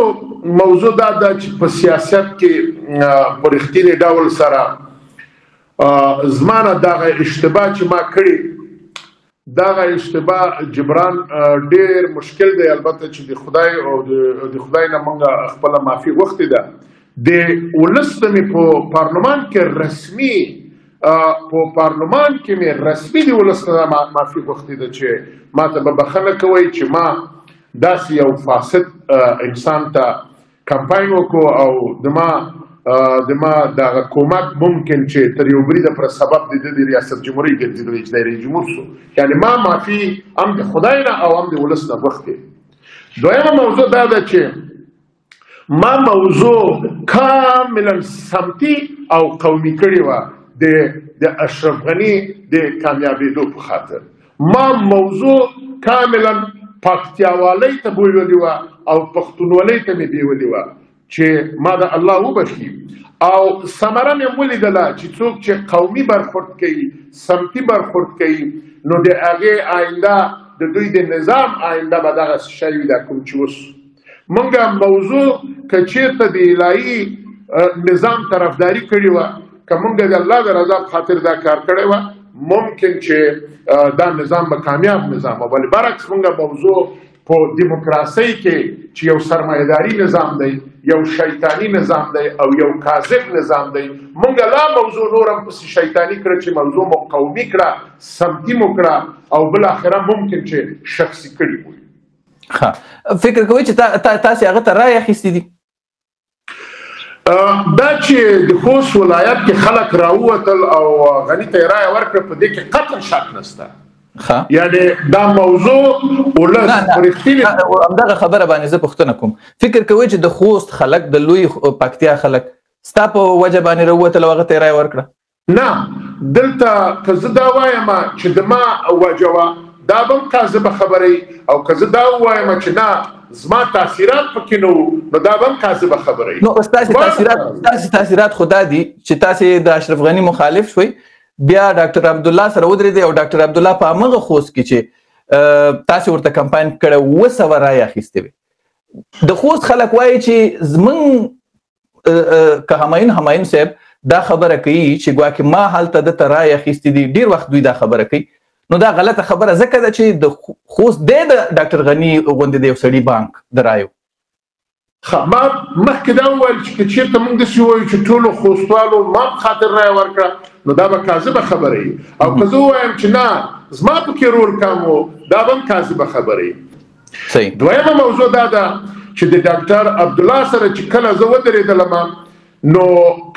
موضوع دا ده چې په سیاست کې په رښتیني ډول سره زما نه دغه اشتباه چې ما کړې، دغه اشتباه جبران ډېر مشکل دی. البته چې د خدای او د خدای نه موږ خپله معافي غوښتې ده. د ولس ته مې په پارلمان کې رسمي په پارلمان کې مې رسمي د ولس نه معافي غوښتې ده چې ما ته به بخښنه کوئ چې ما داسې یو فاسد انسان ته کمپاین وکړو او د ما دغه کومک ممکن چې تر یو بریده پر سبب د د ریاست جمهوري ګرځېدلی چې د رئیس جمهور سو، یعنی ما معافي هم د خدای نه او هم د ولس نه غوښتې. دویمه موضوع دا ده چې ما موضوع کاملا سمتي او قومي کړې وه د اشرف غني د کامیابېدو په خاطر. ما موضوع کاملا پکتیاوالۍ ته بویولې وه او پښتونولۍ ته مې بیولې وه چې ما د الله وبخي، او ثمره مې ولیدله چې څوک چې قومي برخورد کوي، سمتي برخورد کوي، نو د هغې آینده، د دوی د نظام آینده به دغسې شی وي دا کوم چې اوس مونږه موضوع که چېرته د الهي نظام طرفداري کړې وه، که مونږ د الله د رضا په خاطر دا کار کړی وه، ممکن چې دا نظام به کامیاب نظام وه. ولې برعکس مونږه موضوع په دیموکراسۍ کې چې یو سرمایهداري نظام دی، یو شیطاني نظام دی او یو کاذب نظام دی، مونږ لا موضوع نور هم پسې شیطاني کړه چې موضوع مو قومي کړه، سمتي مو کړه او بالاخره ممکن چې شخصي کړي وي. ښه، فکر کوئ چې تاسې هغه ته رایې اخیستې دي؟ دا چې د خوست ولایت کې خلک راووتل او غني ته یې رایه ورکړه، په دې کې قطعا شک نشته. یعنی دا موضوع ولس رښتینی همدغه خبره باندې زه پوښتنه کوم. فکر کوئ چې د خوست خلک، د لوی پکتیا خلک ستا په وجه باندې راووتل او هغه ته یې رایه ورکړه؟ نه، دلته که زه دا وایم چې د ما وجه وه، دا به هم کاذبه خبره وي، او که زه دا ووایم چې نه زما تاثیرات پکې نه وو، نو دا به هم کاذبه خبره وي. نو ستاسې تاثیرات خو دا دي چې تاسې د اشرف غني مخالف شوئ، بیا ډاکټر عبدالله سره ودرېدی او ډاکټر عبدالله په همغه خوست کې چې تاسې ورته کمپاین کړی 700 رایې اخیستې وې. د خوست خلک وایي چې زمونږ که همایون صاحب دا خبره کوي چې ګواکې ما هلته ده ته رایې اخیستې دي، ډېر وخت دوی دا خبره کوي، نو دا غلطه خبره ځکه ده چې د خوست دی د ډاکټر غني غوندې د یو سړي بانک د رایو. ښه، ما مخکې دا وویل چې که چېرته موږ داسې ووایو چې ټولو خوستوالو ما په خاطر رایه ورکړه، نو دا به کاذبه خبره وي، او که زه ووایم چې نه زما پکې رول کم و، دا به هم کاذبه خبره وي. دویمه موضوع دا ده چې د ډاکټر عبدالله سره چې کله زه ودرېدلم، نو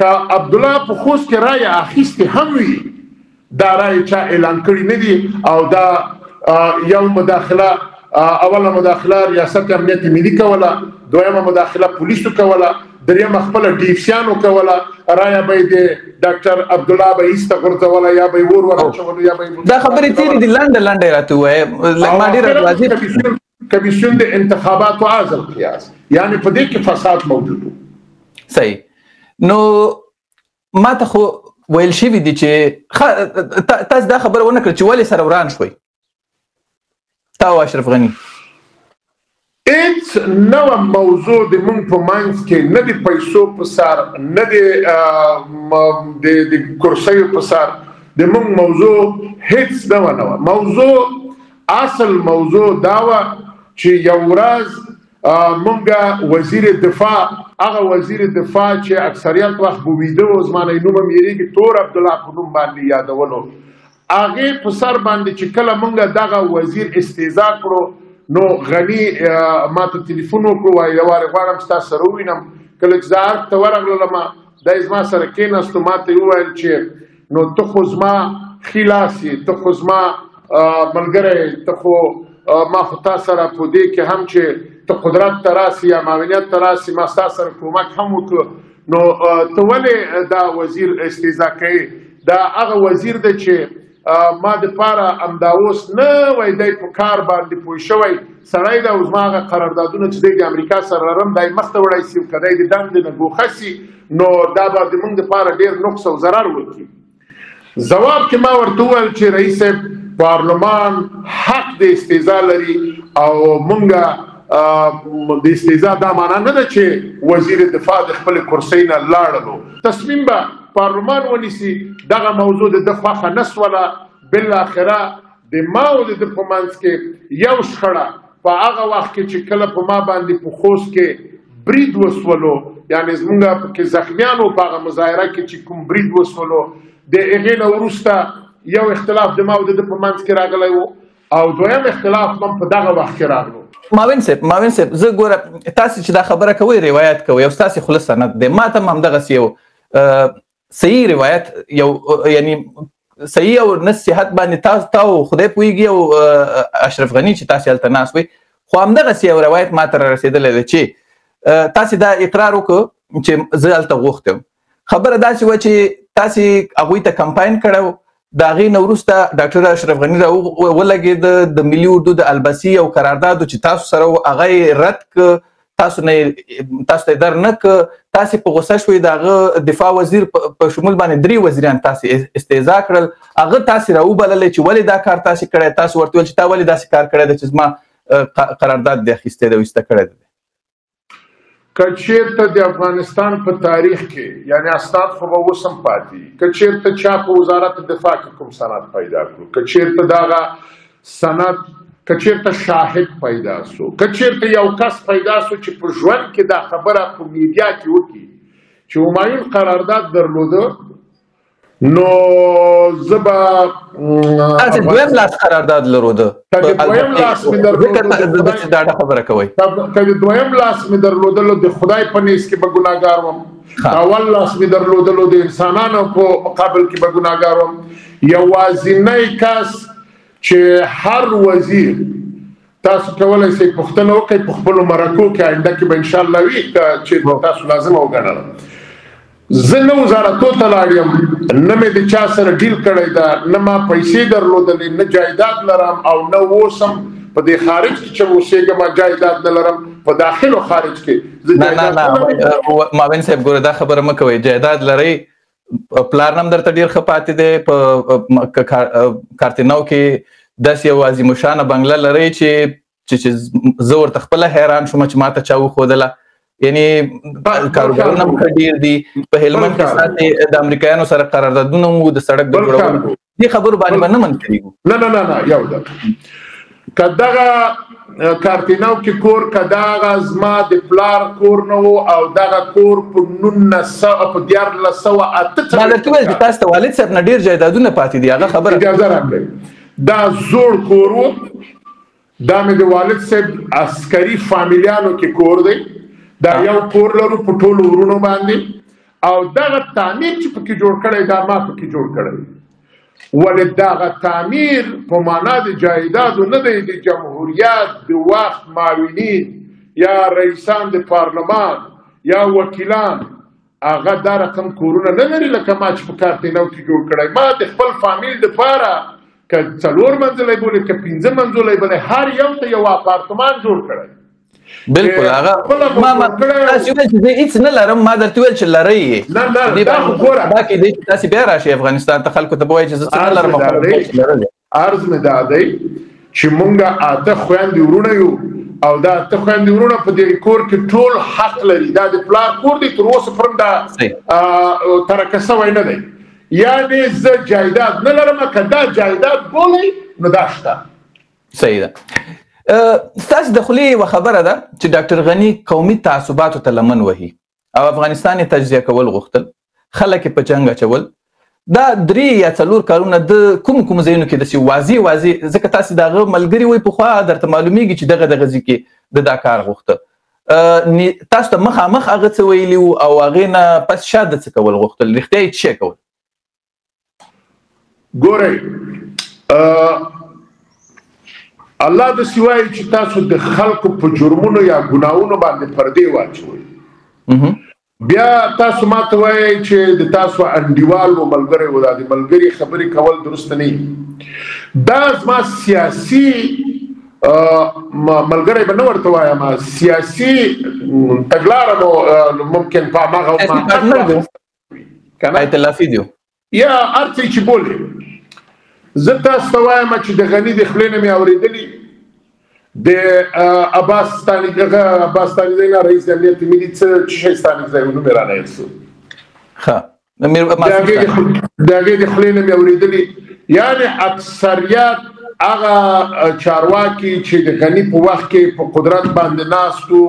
که عبدالله په خوست کې رایه اخیستې هم وي، دا رایې چا اعلان کړي نه دي، او دا یو مداخله، اوله مداخله ریاست امنیت ملي کوله، دویمه مداخله پولیسو کوله، درېیمه خپله ډي اف سیانو کوله، رایه به یې د ډاکټر عبدالله به ایسته غورځوله، یا به یې اور ور اچولو، یا به یې دا خبرې تېرې دي، لنډه لنډه یې راته ووایه. ما ډېره واضح کمیسیون د انتخاباتو عزل قیاس، یعنی په دې کې فساد موجود و. صحیح. نو ما ته خو ویل شوي دي چې تاسو دا خبره ونه کړه چې ولې سره وران شوئ تا او اشرف غني؟ هیڅ نوه موضوع د مونږ په منځ کې نه د پیسو په سر، نه د کرسیو په سر، د مونږ موضوع هیڅ نوه نه وه. موضوع اصل موضوع دا وه چې یو ورځ مونږ وزیر دفاع، هغه وزیر دفاع چې اکثریت وخت به ویده و، زما نه یې نوم هم هېرېږي، تور عبدالله په نوم باندې یادولو، هغې په سر باندې چې کله مونږ دغه وزیر استیضاح کړو، نو غني ما ته تلیفون وکړو، وایي یو وارې غواړم ستا سره ووینم. کله چې زه ارګ ته ورغلم، دی زما سره کېناستو، ما ته یې وویل چې نو ته خو زما ښي لاس یې، ته خو زما ملګری یې، ته خو ما خو تا سره په دې کې هم چې ته قدرت ته راسي یا معاونیت ته راسي، ما ستا سره کومک هم وکړو، نو ته ولې دا وزیر استیضاح کوې؟ دا هغه وزیر دی چې ما د پاره همدا اوس نه وای دی په کار باندې پوه شوی سړی دی، او زما هغه قراردادونه چې دی د امریکا سره لرم دا یې مخته وړی سي، او که دی د دندې نه ګوښه سي نو دا به د موږ دپاره ډېر نقص او ضرر وکړي. ځواب کې ما ورته وویل چې رئیس صاحب، پارلمان حق د استیضاح لري، او مونږ د استیضاح دا معنا نه ده چې وزیر دفاع د خپلې کرسۍ نه لاړلو، تصمیم به پارلمان ونیسي. دغه موضوع د ده خوښه نه سوله. بالاخره د ما او د ده په منځ کې یو شخړه په هغه وخت کې چې کله په ما باندې په خوست کې برید وسولو، یعنې زمونږ پکې زخمیانو په هغه مظاهره کې چې کوم برید وسولو، د هغې نه وروسته یو اختلاف د ما او د ده په منځ کې راغلی و، او دویم اختلاف هم په دغه وخت کې راغلو. معاون صاحب زه ګوره تاسو چې دا خبره کوئ روایت کوئ او ستاسې خوله سند دی، ما ته هم همدغسې یو صحیح روایت یو یعنی صحیح او نه صحت باندې تاسو ته او خدای پوهېږي او اشرف غني چې تاسې هلته ناست وئ، خو همدغسې یو روایت ما ته رارسېدلی دی چې تاسې دا اقرار وکړو چې زه هلته غوښتی وم. خبره داسې وه چې تاسې هغوی ته کمپاین کړی و، د هغې نه وروسته ډاکټر اشرف غني را ولګېده، د ملي اردو د البسي او قراردادو چې تاسو سره و هغه یې رد که، تاسو نه تاسو ته در نه که، تاسې په غوسه شوئ، د هغه دفاع وزیر په شمول باندې 3 وزیران تاسې استیضاح کړل، هغه تاسې راوبللی چې ولې دا کار تاسې کړی، تاسو ورته وویل چې تا ولې داسې کار کړی دی چې زما قرارداد دې اخیستی دی او ایسته کړی دی. که چیرته د افغانستان په تاریخ کې، یعنی اسناد خو به اوس هم پاتې، که چیرته چا په وزارت دفاع کې کوم سند پیدا کړو، که چیرته دغه سند، که چیرته شاهد پیدا سو، که چیرته یو کس پیدا سو چې په ژوند کې دا خبره په میډیا کې وکړي چې همایون قرارداد درلوده، نو زه به تاسې دویم لاس قرارداد لروده. که د دویم لاس مې درلودلو، ډاډه خبره کوئ، که د دویم لاس مې درلودلو د خدای په نیز کې به ګناهګار وم، اول لاس مې درلودلو د انسانانو په مقابل کې به ګناهګار وم. یوازینی کس چې هر وزیر تاسو کولی شئ پوښتنه وکړئ په خپلو مرکو کې، آینده کې به انشاءالله وي چې تاسو لازمه وګڼله، زه نه وزارتو ته لاړ یم، نه مې د چا سره ډیل کړی ده، نه ما پیسې درلودلې، نه جایداد لرم او نه اوس هم په دې خارج کې چې اوسېږم جایداد نه لرم، په داخل او خارج کې زه جایداد نه لرم. معاون صاحب ګوره دا خبره مه کوئ، جایداد لرئ، پلار نم درته ډېر ښه پاتې دی، په کارتینو کې داسې یو عظیم الشانه بنګله لرئ چې زه ورته خپله حیران شوم چې ماته چا وښودله، یعنی کاروبارونه هم ښه ډېر دي، په هلمند کې ستاسې د امریکایانو سره قراردادونه وو د سړک د جوړولو، دې خبرو باندې به نه منکرېږو. نه نه نه نه، یو ده که دغه کارتینو کې کور، که دغه زما د پلار کور نه و او دغه کور په 1948 ما درته وویل چې تاسو ته والد صاحب نه ډېر جایدادونه پاتې دي، هغه خبره اجازه راکړئ. دا زوړ کور و، دا مې د والد صاحب عسکري فامیلیانو کې کور دی، دا یو کور لرو په ټولو ورونو باندې، او دغه تعمیر چې پکې جوړ کړی دا ما پکې جوړ کړی، ولې دغه تعمیر په معنا د جایدادو نه دی، د جمهوریت د وخت معاونین یا رئیسان د پارلمان یا وکیلان هغه دا رقم کورونه نه لري لکه ما چې په کارتینو کې جوړ کړی. ما د خپل فامیل دپاره که 4 منزله بولې که 5 منزله بولې هر یو ته یو اپارتمان جوړ کړی. بالکل، هغه ما تاسو ویل چې زه هیڅ نه لرم، ما درته ویل چې لرئ یې. نه نه، دا خو ګوره دا کېدای چې تاسې بیا راشئ افغانستان ته، خلکو ته به وایئ چې زه څه نه لرم. عرض مې دا دی چې مونږ 8 خویندې وروڼه یو او دا 8 خویندې وروڼه په دې کور کې ټول حق لري، دا د پلار کور دی، تر اوسه پورې دا ترکه سوی نه دی، یعنې زه جایداد نه لرم، که دا جایداد بولئ نو دا شته. صحیح ده. ستاسې د خولې یوه خبره ده چې ډاکټر غني قومي تعصباتو ته لمن وهي او افغانستان یې تجزیه کول غوښتل، خلک یې په جنګ اچول، دا 3 یا 4 کارونه د کوم کوم ځایونو کې داسې واضح واضح، ځکه تاسې د هغه ملګري وئ پخوا، درته معلومیږي چې دغه دغه ځای کې د دا کار غوښته، تاسو ته مخامخ هغه څه ویلي وو او هغې نه پس شا د څه کول غوښتل، رښتیا یې څه کول؟ ګورئ، الله داسې وایي چې تاسو د خلکو په جرمونو یا ګناهونو باندې پردې واچوئ، بیا تاسو ما ته وایئ چې د تاسو انډیوال و ملګری و، دا د ملګري خبرې کول درست نه دي. دا زما سیاسي ملګری به نه ورته وایم، سیاسي تګلاره مو ممکن په هماغه کنه ائتلافي دی یا هر څه چې بولې. زه تاسو ته وایم چې د غني د خولې نه مې اورېدلي، د عباس ستانکزی نه رئیس د امنیت ملي څه شی ستانکزی و، نوم یې رانه هېر سو، ښه د هغې د خولې نه مې اورېدلي، یعنې اکثریت هغه چارواکي چې د غني په وخت کې په قدرت باندې ناست وو،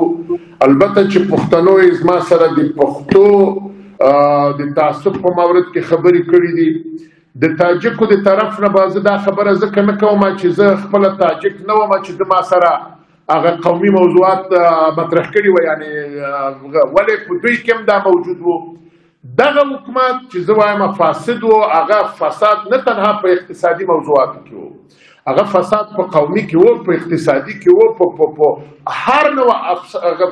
البته چې پښتنو یې زما سره د پښتو د تعصب په مورد کې خبرې کړې دي، د تاجکو د طرف نه به زه دا خبره ځکه نه کوم چې زه خپله تاجک نه وم چې د ما سره هغه قومي موضوعات مطرح کړي وه، یعنې ولې په دوی کې هم دا موجود وو. دغه حکومت چې زه وایم فاسد و، هغه فساد نه تنها په اقتصادي موضوعاتو کې و، هغه فساد په قومي کې و، په اقتصادي کې و، په هر نوع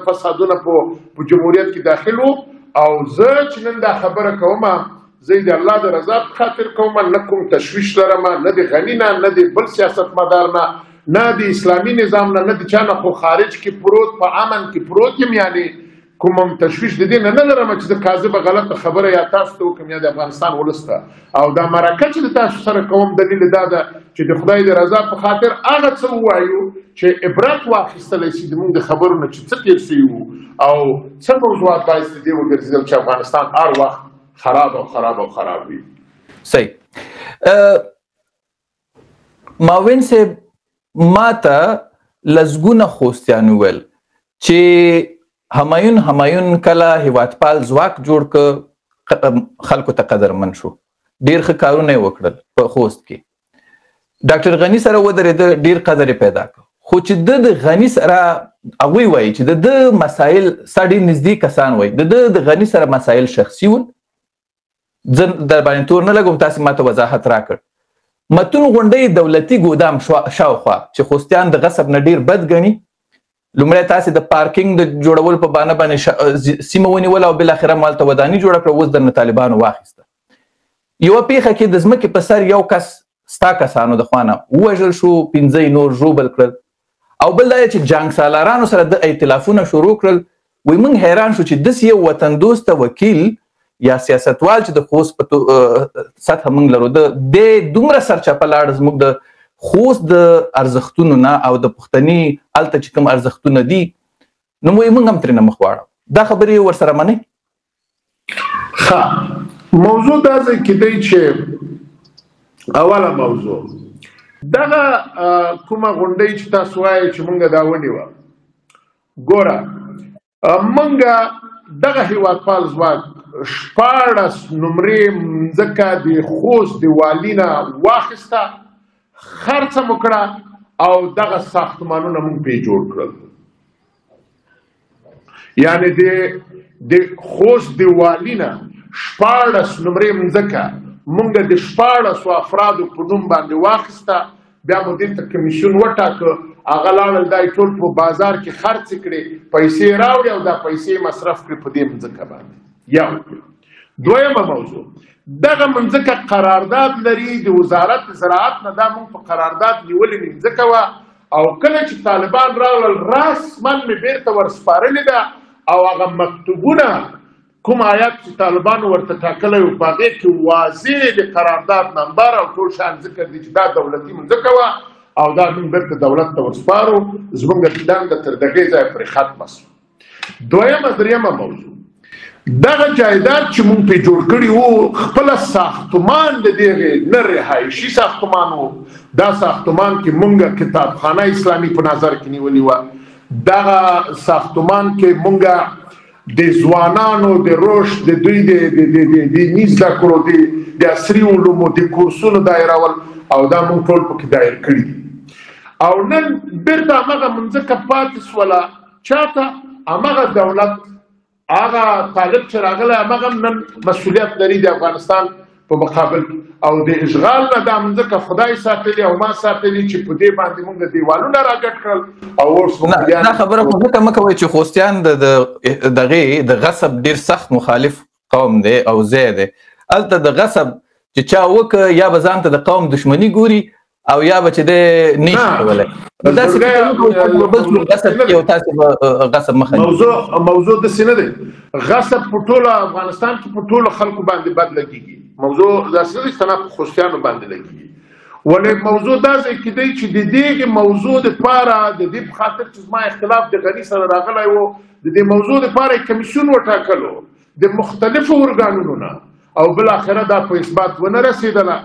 فسادونه په جمهوریت کې داخل و. او زه چې نن دا خبره کوم، زه د الله د رضا په خاطر کوم، نه کوم تشویش لرم، نه د غني نه، نه د بل سیاستمدار نه، نه د اسلامي نظام نه، نه د چا نه، خو خارج کې پروت، په امن کې پروت یم، یعنې کوم تشویش د دې نه نه لرم چې زه کاذبه غلطه خبره یا تاسو ته وکړم یا د افغانستان ولس ته. او دا مرکه چې د تاسو سره کوم، دلیل دا ده چې د خدای د رضا په خاطر هغه څه ووایو چې عبرت واخیستلی شي د موږ د خبرو نه چې څه تېر شوي وو او څه موضوعات باعث د دې وګرځېدل چې افغانستان هر وخت خراب او خراب او خراب وي. صحیح. معاون صاحب، ما ته لسګونه خوستیان وویل چې همایون کله هیوادپال ځواک جوړ که خلکو ته قدرمن شو، ډیر ښه کارونه یې وکړل په خوست کې. ډاکټر غني سره ودرېده، ډیر قدر یې پیدا کړ. خو چې د غني سره هغوی وایي چې د ده مسایل، ستا ډېر نږدې کسان وایي د ده د غني سره مسایل شخصي ول، زه در باندې تور نه لګوم، تاسې ما ته وضاحت راکړ. متون غونډۍ دولتي ګودام شاوخوا چې خوستیان د غصب نه ډېر بد ګڼي، لومړی تاسې د پارکینګ د جوړولو په بانه باندې سیمه ونیوله او بالاخره مو هلته وداني جوړه کړه، اوس درنه طالبانو واخیسته. یوه پیښه کې د ځمکې په سر یو کس ستا کسانو د خوا نه ووژل شو، 5 یې نور ژوبل کړل. او بل دا چې جنګ سالارانو سره د ائتلافونه شروع کړل. وایي موږ حیران شو چې داسې یو وطندوسته وکیل یا سیاستوال چې د خوست په سطح موږ لرو، دی دومره سرچپه لاړ زموږ د خوست د ارزښتونو نه او د پښتني هلته چې کوم ارزښتونه دي، نو موږ هم ترېنه مخ واړو. دا خبرې ورسره منئ؟ ښه، موضوع دا ځای کې دی چې اوله موضوع دغه کومه غونډۍ چې تاسو وایئ چې مونږ دا ونیوه، ګوره مونږ دغه هیوادپال ځواک 16 نمرې مځکه د خوست د والي نه واخیسته، خرڅه مو کړه او دغه ساختمانونه مونږ پرې جوړ کړل. یعنې د خوست د والي نه 16 نمرې مځکه مونږ د 16 افرادو په نوم باندې واخیسته، بیا مو دې ته کمیسیون وټاکه، هغه لاړل دا یې ټول په بازار کې خرڅې کړې، پیسې راوړې او دا پیسې مصرف کړې په دې مځکه باندې. یو دویمه موضوع، دغه مځکه قرارداد لري د وزارت زراعت نه، دا مونږ په قرارداد نیولې مځکه وه او کله چې طالبان راغلل رسما مې بیرته ورسپارلې ده او هغه مکتوبونه کوم آیات چې طالبانو ورته ټاکلی و په هغې کې واضح د قرارداد نمبر او ټول شیان ذکر دي چې دا دولتي مځکه وه او دا موږ بیرته دولت ته ورسپارو، زموږ دنده تر دغې ځایه پرې ختمه سوه. دویمه درېیمه موضوع، دغه جایداد چې مونږ پرې جوړ کړي وو خپله ساختمان د دغې نه رهایشي ساختمان و، دا ساختمان کې مونږ کتابخانه اسلامي په نظر کې نیولې وه، دغه ساختمان کې مونږ د ځوانانو د رشد، د دوی د دیني زده کړو، د عصري علومو د کورسونو دایرول او دا مونږ ټول پکې دایر کړي دي. او نن بیرته همغه مځکه پاتې سوله چاته؟ همغه دولت، هغه طالب چې راغلی همغه نن مسؤلیت لري د افغانستان په مقابل کې. او د اشغال نه دا مځکه خدای ساتلې او ما ساتلې چې په دې باندې مونږ دیوالونه راګډ کړل او اوس مونږ دا خبره خو ځکه مه کوئ چې خوستیان د دغې د غصب ډېر سخت مخالف قوم دی او ځای دی. هلته د غصب چې چا وکړه یا به ځان ته د قوم دښمني ګوري او یا به چې دی نه شي کولی. داسې فکر مه کوئ چې بل څوک غصب کوي او تاسې به غصب مخه نیسئ. موضوع داسې نه دی. غصب په ټوله افغانستان کې په ټولو خلکو باندې بد لګېږي. موضوع داسې نه دی چې تنها په خوستیانو باندې لګېږي. ولې موضوع دا ځای کې دی چې د دې موضوع دپاره، د دې په خاطر چې زما اختلاف د غني سره راغلی و، د دې موضوع دپاره یې کمیسیون وټاکلو د مختلفو ارګانونو نه، او بالاخره دا په اثبات ونه رسېدله.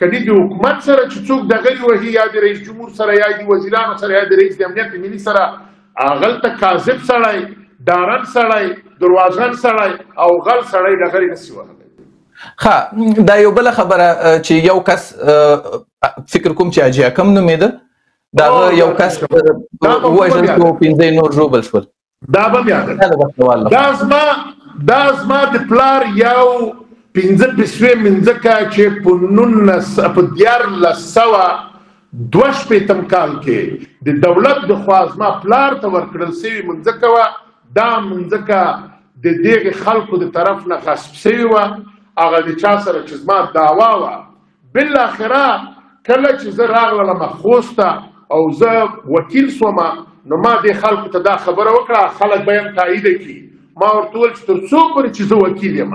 کني د حکومت سره چې څوک ډغرې وهي، یا د رئیس جمهور سره، یا د وزیرانو سره، یا د رئیس د امنیت ملي سره، هغلته کاذب سړی، ډارن سړی، درواغجن سړی او غل سړی ډغرې نسي وهلی. ښه، دا یو بله خبره چې یو کس فکر کوم چې حاجي اکم نومېده، دغه یو کس ووژل شو، 5 نور ژوبل شول. دا به یاد، دا زما د پلار یو 5 بسوې منځکه چې په 1962 کال کې د دولت د خوا زما پلار ته ورکړل سوي منځکه وه. دا منځکه د دغې خلکو د طرف نه غصب سوي وه، هغه د چا سره چې زما دعوا وه. بالاخره کله چې زه راغلم خوست ته او زه وکیل سوم، نو ما دې خلکو ته دا خبره وکړه، خلک به یې هم تایید کړي. ما ورته وویل چې تر څو پورې چې زه وکیل یم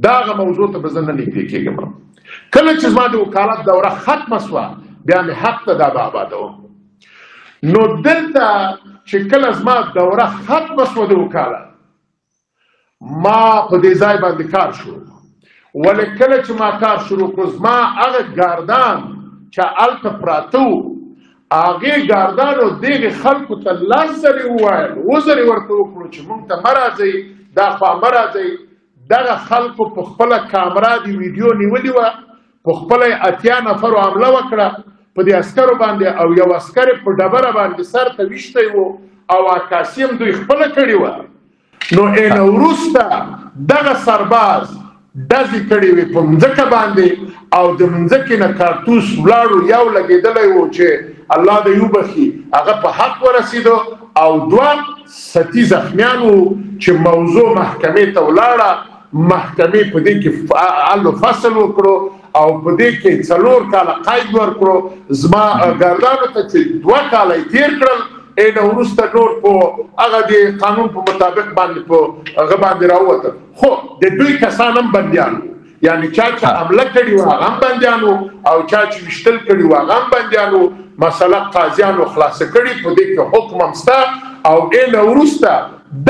دغه موضوع ته به زه نه نږدې کېږم. کله چې زما د وکالت دوره ختمه سوه، بیا مې حق ته دا به آبادوم. نو دلته چې کله زما دوره ختمه سوه د وکالت، ما په دې ځای باندې کار شروع کړ. ولې کله چې ما کار شروع کړو، زما هغه ګاردان چې هلته پراته وو، هغې ګاردانو دغې خلکو ته 10 ځلې وویل، 7 ځلې ورته وکړو چې موږ ته مه راځئ، دا خوا مه راځئ. دغه خلکو په خپله کامرا د ویډیو نیولې وه، په خپله یې 80 نفرو حمله وکړه په دې عسکرو باندې، او یو عسکر په ډبره باندې سر ته ویشتی و، او عکاسي هم دوی خپله کړې وه. نو اینه وروسته دغه سرباز ډزې کړې وې په مځکه باندې، او د مځکې نه کارتوس ولاړو، یو لګېدلی و چې الله دې وبخښي، هغه په حق ورسېدو، او 2 ستي زخمیان وو چې موضوع محکمې ته ولاړه. محکمې په دې کې حل و فصل وکړو، او په دې کې 4 کاله قید ورکړو زما ګاردانو ته چې 2 کاله یې تېر کړل. اینه وروسته نور په هغه د قانون په مطابق باندې په هغه باندې راووتل. خو د دوی کسان هم بندیان وو، یعنی چا چې حمله کړې وه هغه هم بندیان وو، او چا چې ویشتل کړي وه هغه هم بندیان وو. مسله قاضیانو خلاصه کړې، په دې کې حکم هم سته. او اینه وروسته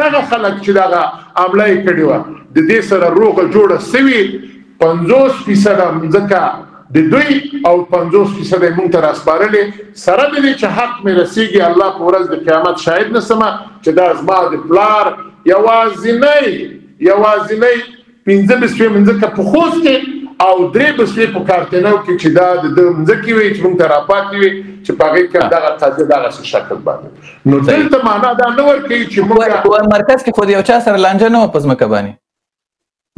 دغه خلک چې دغه حمله یې کړې وه، د دې سره روغه جوړه سوي، 50% مځکه د دوی او 50% یې مونږ ته راسپارلې. سره د دې چې حق مې رسېږي، الله په ورځ د قیامت شاهد نسمه چې دا زما د پلار یوازینۍ 5 بسوې مځکه په خوست کې او 3 بسوې په کارتینو کې چې دا د ده مځکې وې چې مونږ ته راپاتې وې، چې په هغې کې دغه قضیه دغسې شکل باندې. نو دلته معنا دا نه ورکوي چې مونږ مرکز کې خو د یو چا سره لانجه نه وه په ځمکه باندې.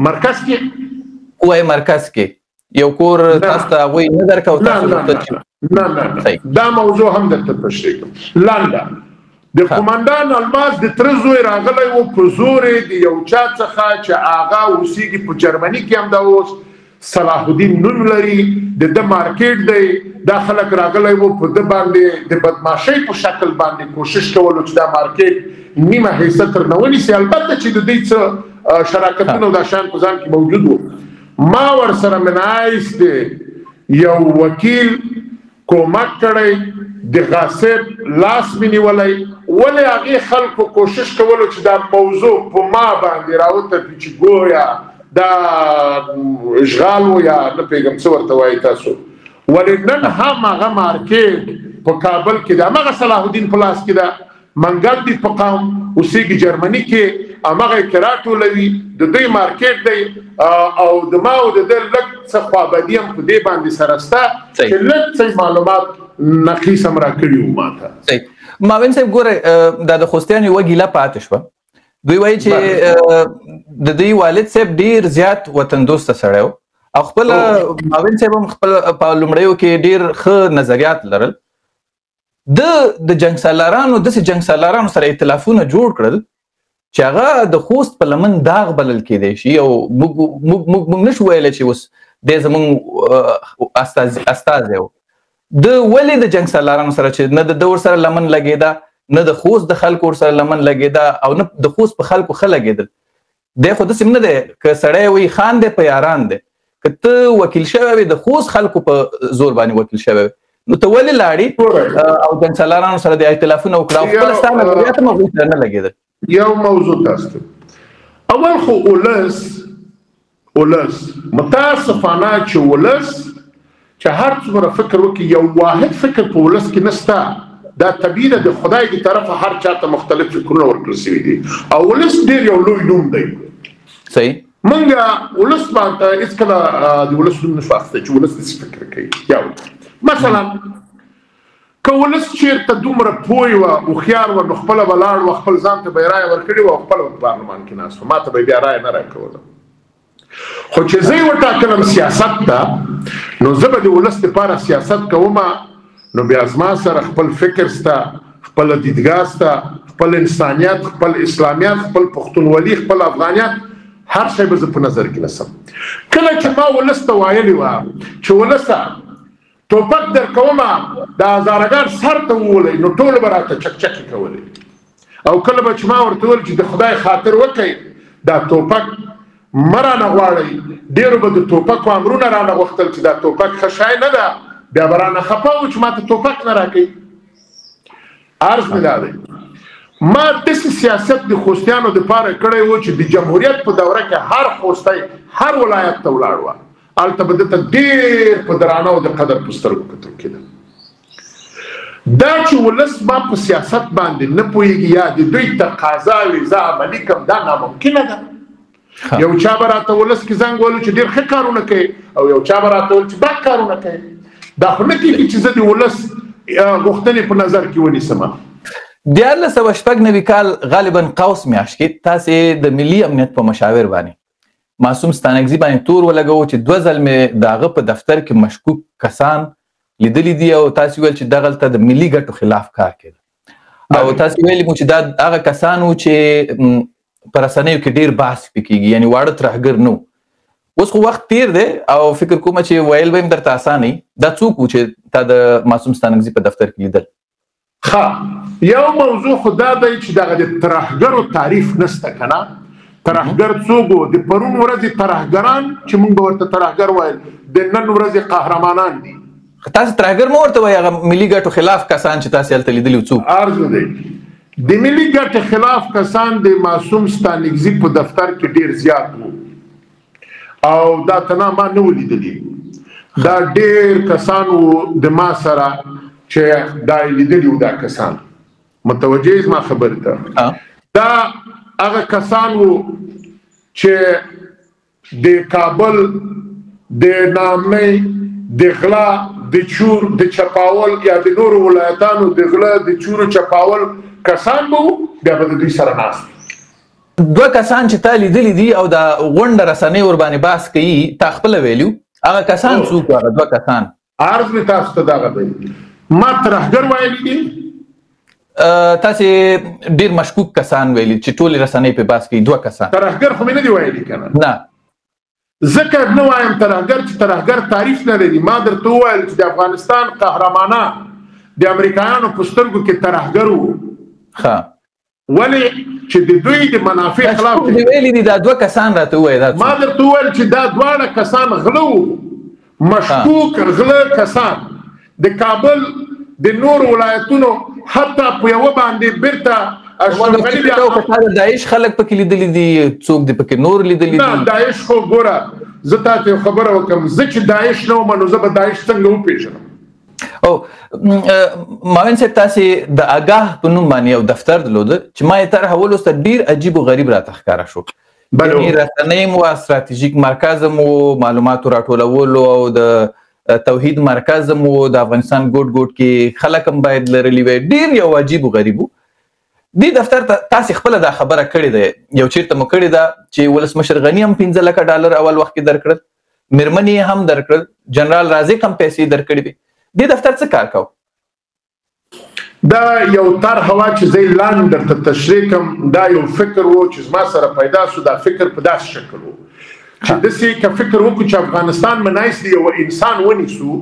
مرکز کې وای، مرکز کې یو کور تاسو ته هغوی نه درکاو، تاسو نه نه نه، دا موضوع هم درته تشریح کوم. لنډه، د قومندان الماس د تره زوی راغلی و، په زور یې د یو چا څخه چې هغه اوسېږي په جرمني کې همدا اوس، صلاح الدین نوم لري، د ده مارکیټ دی، دا خلک راغلی و، په ده باندې د بدماشۍ په شکل باندې کوشش کولو چې دا مارکیټ نیمه حصه تر نه ونیسي. البته چې د دوی څه شراکتونه او دا شیان په ځان کې موجود وو. ما ورسره منعیس دی یو وکیل کومک کړی، د غاصب لاس مې نیولی. ولې هغې خلکو کوشش کولو چې دا موضوع په ما باندې راوتپي چې ګویا دا اشغال و یا نه پوهېږم څه ورته وایي تاسو. ولې نن هم هغه مارکیټ په کابل کې ده، هماغه صلاح الدین په لاس کې ده، منګل دی په قوم اوسېږي جرمني کې، هماغه یې کرا ټولوي، د دوی مارکیټ دی. او د ما او د ده لږ څه خوابدي هم په دې باندې سره سته چې لږ څه معلومات نقیص هم راکړي وو ماته. معاون صاحب ګوره، دا د خوستیانو یوه ګیله پاتې شوه. دوی وایي چې د دوی والد صاحب ډیر زیات وطن دوسته سړی و، او خپل معاون صاحب هم خپل په لومړیو کې ډیر ښه نظریات لرل. د جنګسالارانو داسې جنګسالارانو سره ائتلافونه جوړ کړل چې هغه د خوست په لمن داغ بلل کېدای شي، او موږ نشو ویلی چې اوس دی زموږ استازی و. د ولې د جنګسالارانو سره چې نه د ده ورسره لمن لګېده، نه د خوست د خلکو ورسره لمن لګېده، او نه د خوست په خلکو ښه لګېدل. دی خو داسې هم نه دی که سړی وي خان دی په یاران دی، که ته وکیل شوی وې د خوست خلکو په زور باندې وکیل شوی وې، نو ته ولې لاړې او جنګسالارانو سره د ائتلافونه وکړه او خپله ستا نظریات هم هغوی سره نه لګېدل؟ یو موضوع تاسو ته، اول خو ولس متاسفانه چې ولس چې هر څومره فکر وکړي، یو واحد فکر په ولس کې نشته. دا طبیعي ده، د خدای د طرفه هر چا ته مختلف فکرونه ورکړل شوي دي، او ولس ډېر یو لوی نوم دی. صحیح، مونږ ولس باندې هېڅکله د ولس نوم نشو اخیستی چې ولس داسې فکر کوي. یو مثلا که ولس چیرته دومره پوه وه، هوښیار وه، نو خپله به لاړ وه، خپل ځان ته به یې رایه ورکړې وه او خپله به په پارلمان کې ناست وه، ما ته به یې بیا رایه نه راکوله. خو چې زه یې وټاکلم سیاست ته، نو زه به د ولس دپاره سیاست کوم، نو بیا زما سره خپل فکر سته، خپل دیدګاه سته، خپل انسانیت، خپل اسلامیت، خپل پښتونولي، خپل افغانیت، هر شی به زه په نظر کې نیسم. کله چې ما ولس ته ویلي وه چې ولسه ټوپک در کومه، د هزارګان سر ته وولئ، نو ټولو به راته چکچکې کولې. او کله به چې ما ورته وویل چې د خدای خاطر وکئ، دا ټوپک مه رانه غواړئ، ډېرو به د ټوپکو امرونه رانه غوښتل چې دا ټوپک ښه شی نه ده، بیا به رانه خفه و چې ما ته ټوپک نه راکوي. عرض مې دا دی، ما داسې سیاست د خوستیانو دپاره کړی و چې د جمهوریت په دوره کې هر خوستی هر ولایت ته ولاړ وه، هلته به ده ته ډېر په درانه او د قدر په سترګو کتل کېده. دا چې ولس ما په سیاست باندې نه پوهېږي یا د دوی تقاضاوې زه عملي کړم، دا ناممکنه ده. یو چا به راته ولس کې زنګ وهلو چې ډېر ښه کارونه کوي، او یو چا به راته ویل چې بد کارونه کوي. دا خو نه کېږي چې زه د ولس غوښتنې په نظر کې ونیسم. 1396 کال غالبا قوس میاشت کې تاسې د ملي امنیت په مشاور باندې معصوم ستانکزي باندې تور ولګوو چې دوه ځل مې د هغه په دفتر کې مشکوک کسان لیدلي دي، او تاسې ویل چې دغلته د ملي ګټو خلاف کار کېده، او تاسې ویلي مو چې دا هغه کسان وو چې په رسنیو کې ډېر بحث پې کېږي، یعنې واړه ترهګر نه وو. اوس خو وخت تیر دی او فکر کوم چې ویل به هم درته اسانه وي. دا څوک وو چې تا د معصوم ستانکزي په دفتر کې لیدل؟ ښه، یو موضوع خو دا دی چې دغه د ترهګرو تعریف نشته که نه. ترهګر څوک وو؟ د پرون ورځې ترهګران چې موږ به ورته ترهګر ویل، د نن ورځې قهرمانان دي. تاسې ترهګر مه ورته وایئ، هغه ملي ګټو خلاف کسان چې تاسې هلته لیدلي وو څوک؟ عرض دی، د ملي ګټې خلاف کسان د معصوم ستانکزي په دفتر کې ډېر زیات وو، او دا تنا ما نه وو لیدلي. دا ډېر کسان وو د ما سره چې دا یې لیدلي وو. دا کسان متوجه یې زما خبرې ته؟ دا هغه کسان وو چې د کابل د نامۍ، د غلا، د چور، د چپاول یا د نورو ولایتانو د غله، د چور، چپاول کسان به وو، بیا به د دوی سره ناست. دوه کسان چې تا لیدلي دي او دا غونډه رسنۍ ورباندې بحث کوي، تا خپله ویلي وو، هغه کسان څوک وو؟ هغه دوه کسان. عرض مې تاسو ته دغه دی، ما ترهګر ویلي دي. تاسې ډېر مشکوک کسان ویلي چې ټولې رسنۍ پې بحث کوي. دوه کسان ترهګر خو مې نه دي ویلي که نه؟ نه، ځکه نه وایم ترهګر چې ترهګر تعریف نه لري. ما درته وویل چې د افغانستان قهرمانان د امریکایانو په سترګو کې ترهګر وو. ښه، ولې چې د دوی د منافع خلاف دي ویلي دي. دا دوه کسان راته ووایه. دا ما درته وویل چې دا دواړه کسان غله وو، مشکوک غله کسان د کابل د نورو ولایتونو، حتی په یوه باندې بیرته اشرف غني بیا داعش خلک پکې لیدلي دي، څوک دې پکې نور لیدلي دي؟ نه، داعش خو ګوره، زه تا ته یو خبره وکړم، زه چې داعش نه وم نو زه به داعش څنګه وپېژنم؟ او معاون صاحب، تاسې د اګاه په نوم باندې یو دفتر درلود چې ما یې طرحه ولوسته، ډېر عجیب و غریب راته ښکاره شو. یعنې رسنۍ مو وه، ستراتیژیک مرکز مو و، معلوماتو راټولولو او د توحید مرکز مو و، د افغانستان ګوټ ګوټ کې خلک هم باید لرلي وای. ډېر یو عجیب و غریب و. دې دفتر ته تاسې خپله دا خبره کړې ده، یو چېرته مو کړې ده چې ولسمشر غني هم 5 لکه ډالر اول وخت کې درکړل، مېرمنې یې هم درکړل، جنرال رازق هم پیسې درکړې وې. دې دفتر څه کار کاوه؟ دا یو طرحه وه چې زه یې لاندې درته تشریح کړم. دا یو فکر و چې زما سره پیدا سو. دا فکر په داسې شکل و چې داسې که فکر وکړو چې افغانستان منایس دی یو انسان ونیسو،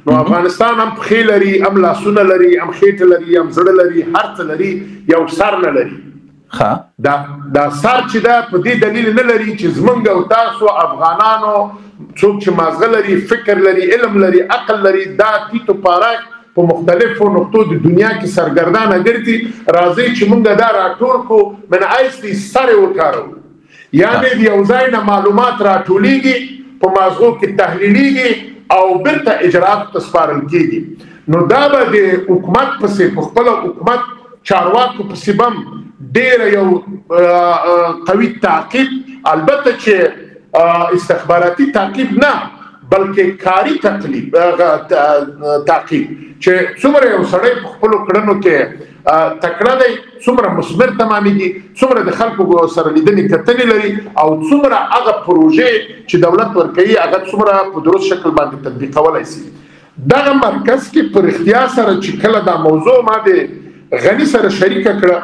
نو افغانستان هم پښې لري، هم لاسونه لري، هم خېټه لري، هم زړه لري، هر څه لري، یو سر نه لري. دا سر چې ده په دې دلیل نه لري چې زمونږ او تاسو افغانانو څوک چې مازغه لري، فکر لري، علم لري، عقل لري، دا تیتو پاراک په مختلفو نقطو د دنیا کې سرګردانه ګرځي. راځئ چې مونږ دا راټول کړو، من حیث د سر یې وکاروو، یعنې د یو ځای نه معلومات راټولېږي، په مازغو کې تحلیلېږي او بیرته اجراتو ته سپارل کېږي. نو دا به د حکومت پسې، په خپله حکومت چارواکو پسې به هم ډېره یو قوي تعقیب، البته چې استخباراتي تعقیب نه، بلکې کاري تقلیب تعقیب، چې څومره یو سړی په خپلو کړنو کې تکړه دی، څومره مثمر تمامېږي، څومره د خلکو سره لیدنې کتنې لري، او څومره هغه پروژې چې دولت ورکوي هغه څومره په درست شکل باندې تطبیقولی سي. دغه مرکز کې په رښتیا سره چې کله دا موضوع ما د غني سره شریکه کړه،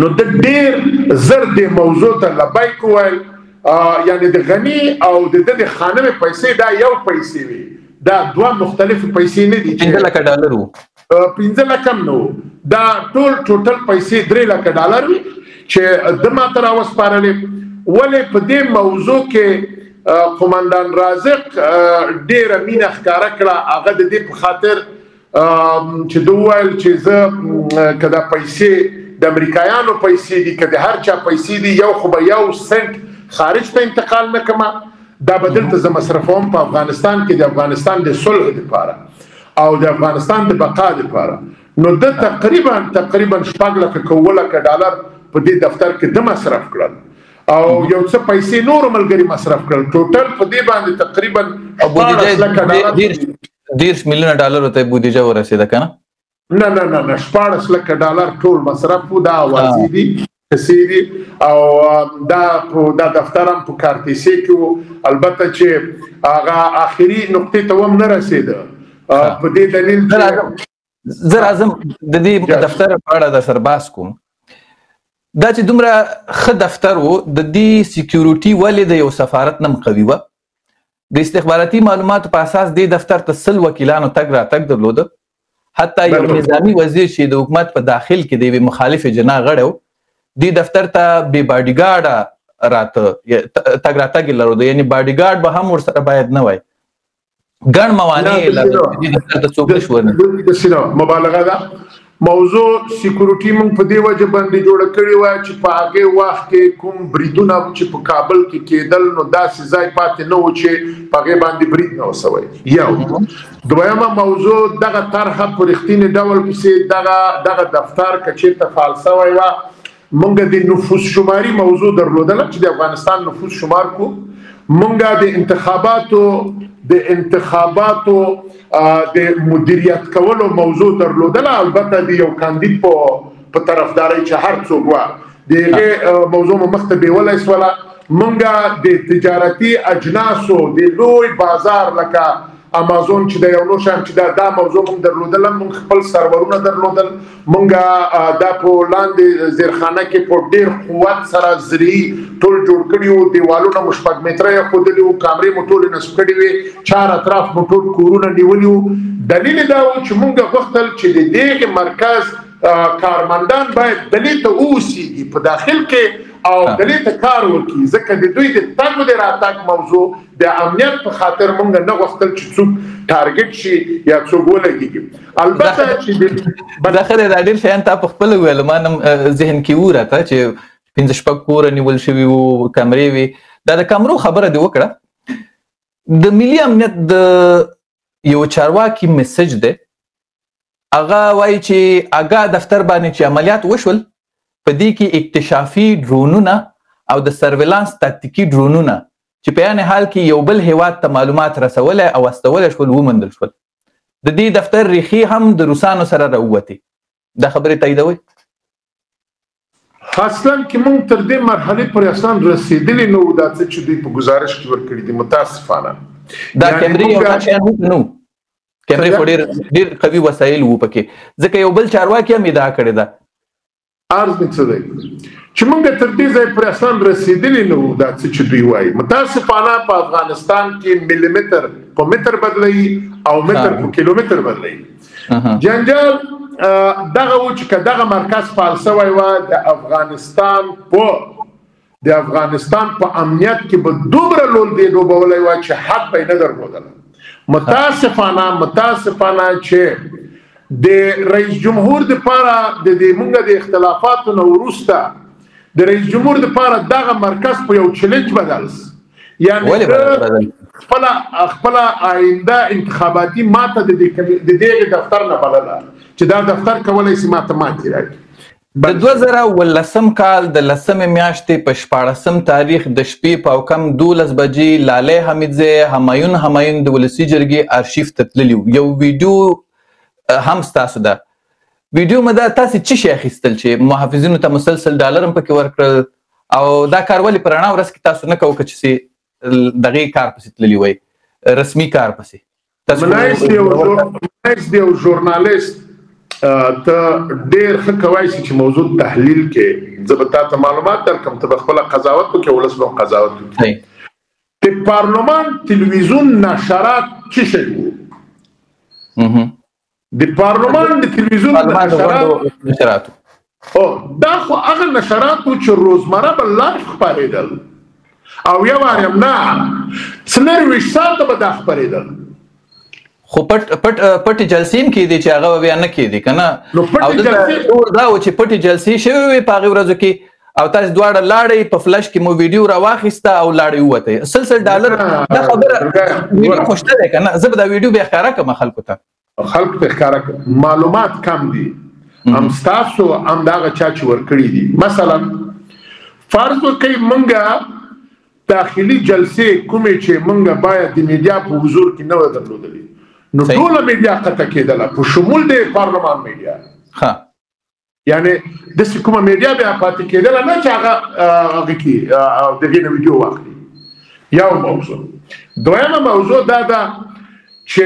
نو د ډېر زر دې موضوع ته لبیک وویل. یعنی د غني او د ده د خانمې پیسې دا یو پیسې وي، دا دوه مختلفې پیسې نه دي. 5 لکه ډالر وو، 5 لکه هم نه وو، دا ټول ټوټل پیسې 3 لکه ډالر وي چې ده ماته راوسپارلې. ولې په دې موضوع کې قومندان رازق ډېره مینه ښکاره کړه. هغه د دې په خاطر چې ده وویل چې زه که دا پیسې د امریکایانو پیسې دي، که د هر چا پیسې دي، یو خو به یو سنټ خارج ته انتقال نه کړم، دا به دلته زه مصرفوم په افغانستان کې، د افغانستان د صلح دپاره او د افغانستان د بقا دپاره. نو ده تقریبا 6 لکه که 7 لکه ډالر په دې دفتر کې ده مصرف کړل، او یو څه پیسې نورو ملګري مصرف کړل. ټوټل په دې باندې تقریبا 14 لکه ډالر، 30 میلیونه ډالرو ته بودیجه ورسېده که نه؟ نه نه نه نه، 14 لکه ډالر ټول مصرف و. دا اوازې دي، قصې دي، او دا دفتر هم په کارتیسې کې و. البته چې هغه آخري نقطې ته هم نه رسېده، په دې دلیل چې زه راځم د دې دفتر په اړه در سره بحث کوم. دا چې دومره ښه دفتر و، د دې security ولې د یو سفارت نه قوي وه؟ د استخباراتي معلوماتو په اساس دې دفتر ته 100 وکیلانو تګ راتګ درلوده. حتی یو نظامي وزیر چې د حکومت په داخل کې د یوې مخالفې جناح غړی و، دې دفتر ته بې باډیګارډه راته تګ راتګ یې درلوده، یعنې باډیګارډ به هم ورسره باید نه وای. ګڼ موانع یې لرل چې دې دفتر ته څوک نه شي ورننوتلی. مبالغه ده. موضوع security مونږ په دې وجه باندې جوړه کړې وه چې په هغې وخت کې کوم بریدونه چې په کابل کې کېدل، نو داسې ځای پاتې نه و چې په هغې باندې برید نه و سوی. یو دویمه موضوع، دغه طرحه په رښتیني ډول پسې دغه دفتر که چېرته فعال سوی وه، مونږ د نفوس شماري موضوع درلودله چې د افغانستان نفوس شمار کو. مونږ د انتخاباتو د مدیریت کولو موضوع درلودله. البته د یو کاندید په طرفدارۍ چې هر څوک وه، د هغې موضوع مو مخته بیولی سوله. مونږ د تجارتي اجناسو د لوی بازار لکه امازون چې د یو نور شیان چې دا موضوع مونږ درلودله، مونږ خپل سرورونه درلودل، مونږ دا په لاندې زیرخانه کې په ډېر قوت سره زرعي ټول جوړ کړي وو، دیوالونه مو 6 متره یې ښودلي وو، کامرې مو ټولې نصب کړې وې، چار اطراف مو ټول کورونه نیولي وو. دلیل دا و چې مونږ غوښتل چې د دغه مرکز کارمندان باید دلې ته اوسېږي په داخل کې او دلې ته کار وکړي، ځکه د دوی د تګ او د راتګ موضوع د امنیت په خاطر مونږ نه غوښتل چې څوک ټارګټ شي یا څوک ولګېږي. البته چې دا ښه دی، دا ډېر شیان تا په خپله وویل، ما هم ذهن کې و راته چې 5 6 کوره نیول شوي وو، کمرې وې. دا د کمرو خبره دې وکړه، د ملي امنیت د یو چارواکي message دی، هغه وایي چې اګا دفتر باندې چې عملیات وشول، په دې کې اکتشافي ډرونونه او د surveillance تاکتیکي ډرونونه چې په عین حال کې یو بل هیواد ته معلومات رسولی او استولی شول وموندل شول. د دې دفتر ریښې هم د روسانو سره راووتې. دا خبرې تاییدوئ؟ اصلا کې مونږ تر دې مرحلې پورې اصلا رسېدلي نه وو، دا څه چې دوی په ګزارش کې ورکړي دي متاسفانه. دا کیمرې او دا شیان هم نه وو، کیمرې خو ډېر قوي وسایل وو پکې، ځکه یو بل چارواکي هم ادعا کړې ده. عرض مې څه دی چې مونږ تر دې ځای پورې اصلا رسېدلي نه وو، دا څه چې دوی وایي. متاسفانه په افغانستان کې میلیمتر په متر بدلوي او متر په کیلومتر بدلوي. جنجال دغه و چې که دغه مرکز فعال سوی وه، د افغانستان په امنیت کې به دومره لول دی ډوبولی وه چې حد به یې نه درلودله. متاسفانه چې د رئیس جمهور دپاره د دې مونږ د اختلافاتو نه وروسته د رئیس جمهور دپاره دغه مرکز په یو challenge بدل سو. یعنې خپله آینده انتخاباتي ماته د دې دفتر نه بلله چې دا دفتر کولی سي ماته ماتې راکړي. د 2019 کال د 10 میاشتې په 16 تاریخ د شپې په کم 12 بجې لالی حمیدزی همایون همایون د ولسي جرګې ارشیف ته تللی و. یو ویډیو هم ستاسو ده. ویډیو مې دا تاسې څه شی اخیستل چې محافظینو ته مسلسل ډالر هم پکې ورکړل، او دا کار ولې په رڼا ورځ کې تاسو نه کوو که چې دغې کار پسې تللي وای، رسمي کار پسې؟ منایس دی یو ژورنالیست، ته ډېر ښه کوای شي چې موضوع تحلیل کې. زه به تا ته معلومات درکړم، ته به خپله قضاوت وکړې، ولس به هم قضاوت وکړي. د پارلمان تلویزیون نشرات څه شی وو؟ د پارلمان د تلویزیون نشرات دا خو هغه نشرات وو چې روزمره به live خپرېدل، او یو وار هم نه، 24 ساعته به دا خپرېدل. خو پټ پټ پټې جلسې هم کېدې چې هغه به بیا نه کېدې که نه؟ او دلته دا و چې پټې جلسې شوې وې په هغې ورځو کې، او تاسې دواړه لاړئ، په فلش کې مو ویډیو راواخیسته او لاړئ ووتئ. سل ډالر دا خبره ویډیو خو شته دی که نه؟ زه به دا ویډیو بیا ښکاره کړم خلکو ته. خلکو ته ښکاره کړم. معلومات کم دي، هم ستاسو هم د هغه چا چې ورکړي دي. مثلا فرض وکړئ مونږه داخلي جلسې کومې چې مونږه باید د میډیا په حضور کې نه وې درلودلې، نو ټوله میډیا قطع کېدله په شمول د پارلمان میډیا. یعنی داسې کومه میډیا بیا پاتې کېدله نه چې هغه هغه کې دغې نه ویډیو واخلي. یو موضوع. دویمه موضوع دا ده چې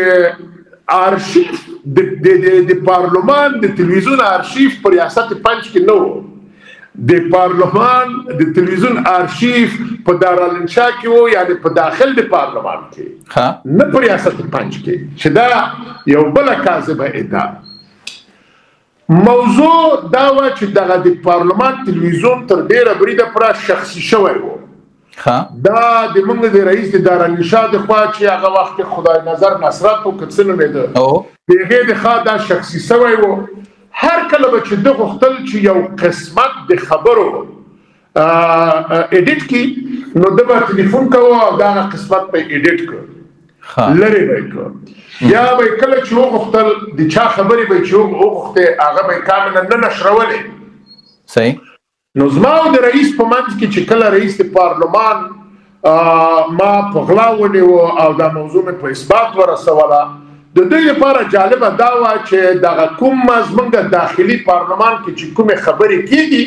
آرشیف د پارلمان د تلویزیون آرشیف په ریاست پنج کې نه و. د پارلمان د تلویزیون آرشیف په دارالانشا کې و، یعنی په داخل د پارلمان کې، نه په ریاست پنج کې، چې دا یو بله کاذبه ادعا. موضوع دا وه چې دغه د پارلمان تلویزیون تر ډېره بریده پوره شخصي شوی و. دا د موږ د رئیس د دارالانشا د خوا چې هغه وخت کې خدای نظر نصرت و که څه نومېده، د هغې د خوا دا شخصي شوی و. هر کله به چې ده غوښتل چې یو قسمت د خبرو edit کړي، نو ده به تلیفون کوه او دغه قسمت به یې edit کړ، لرې به یې کړ. یا به یې کله چې وغوښتل د چا خبرې به یې چې وغوښتې، هغه به یې کاملا نه نشرولې. صحیح. نو زما او د رئیس په منځ کې چې کله رئیس د پارلمان ما په غلا ونیو او دا موضوع مې په اثبات ورسوله، د دوی لپاره جالبه دا وه چې دغه کوم زمونږ داخلي پارلمان کې چې کومې خبرې کېږي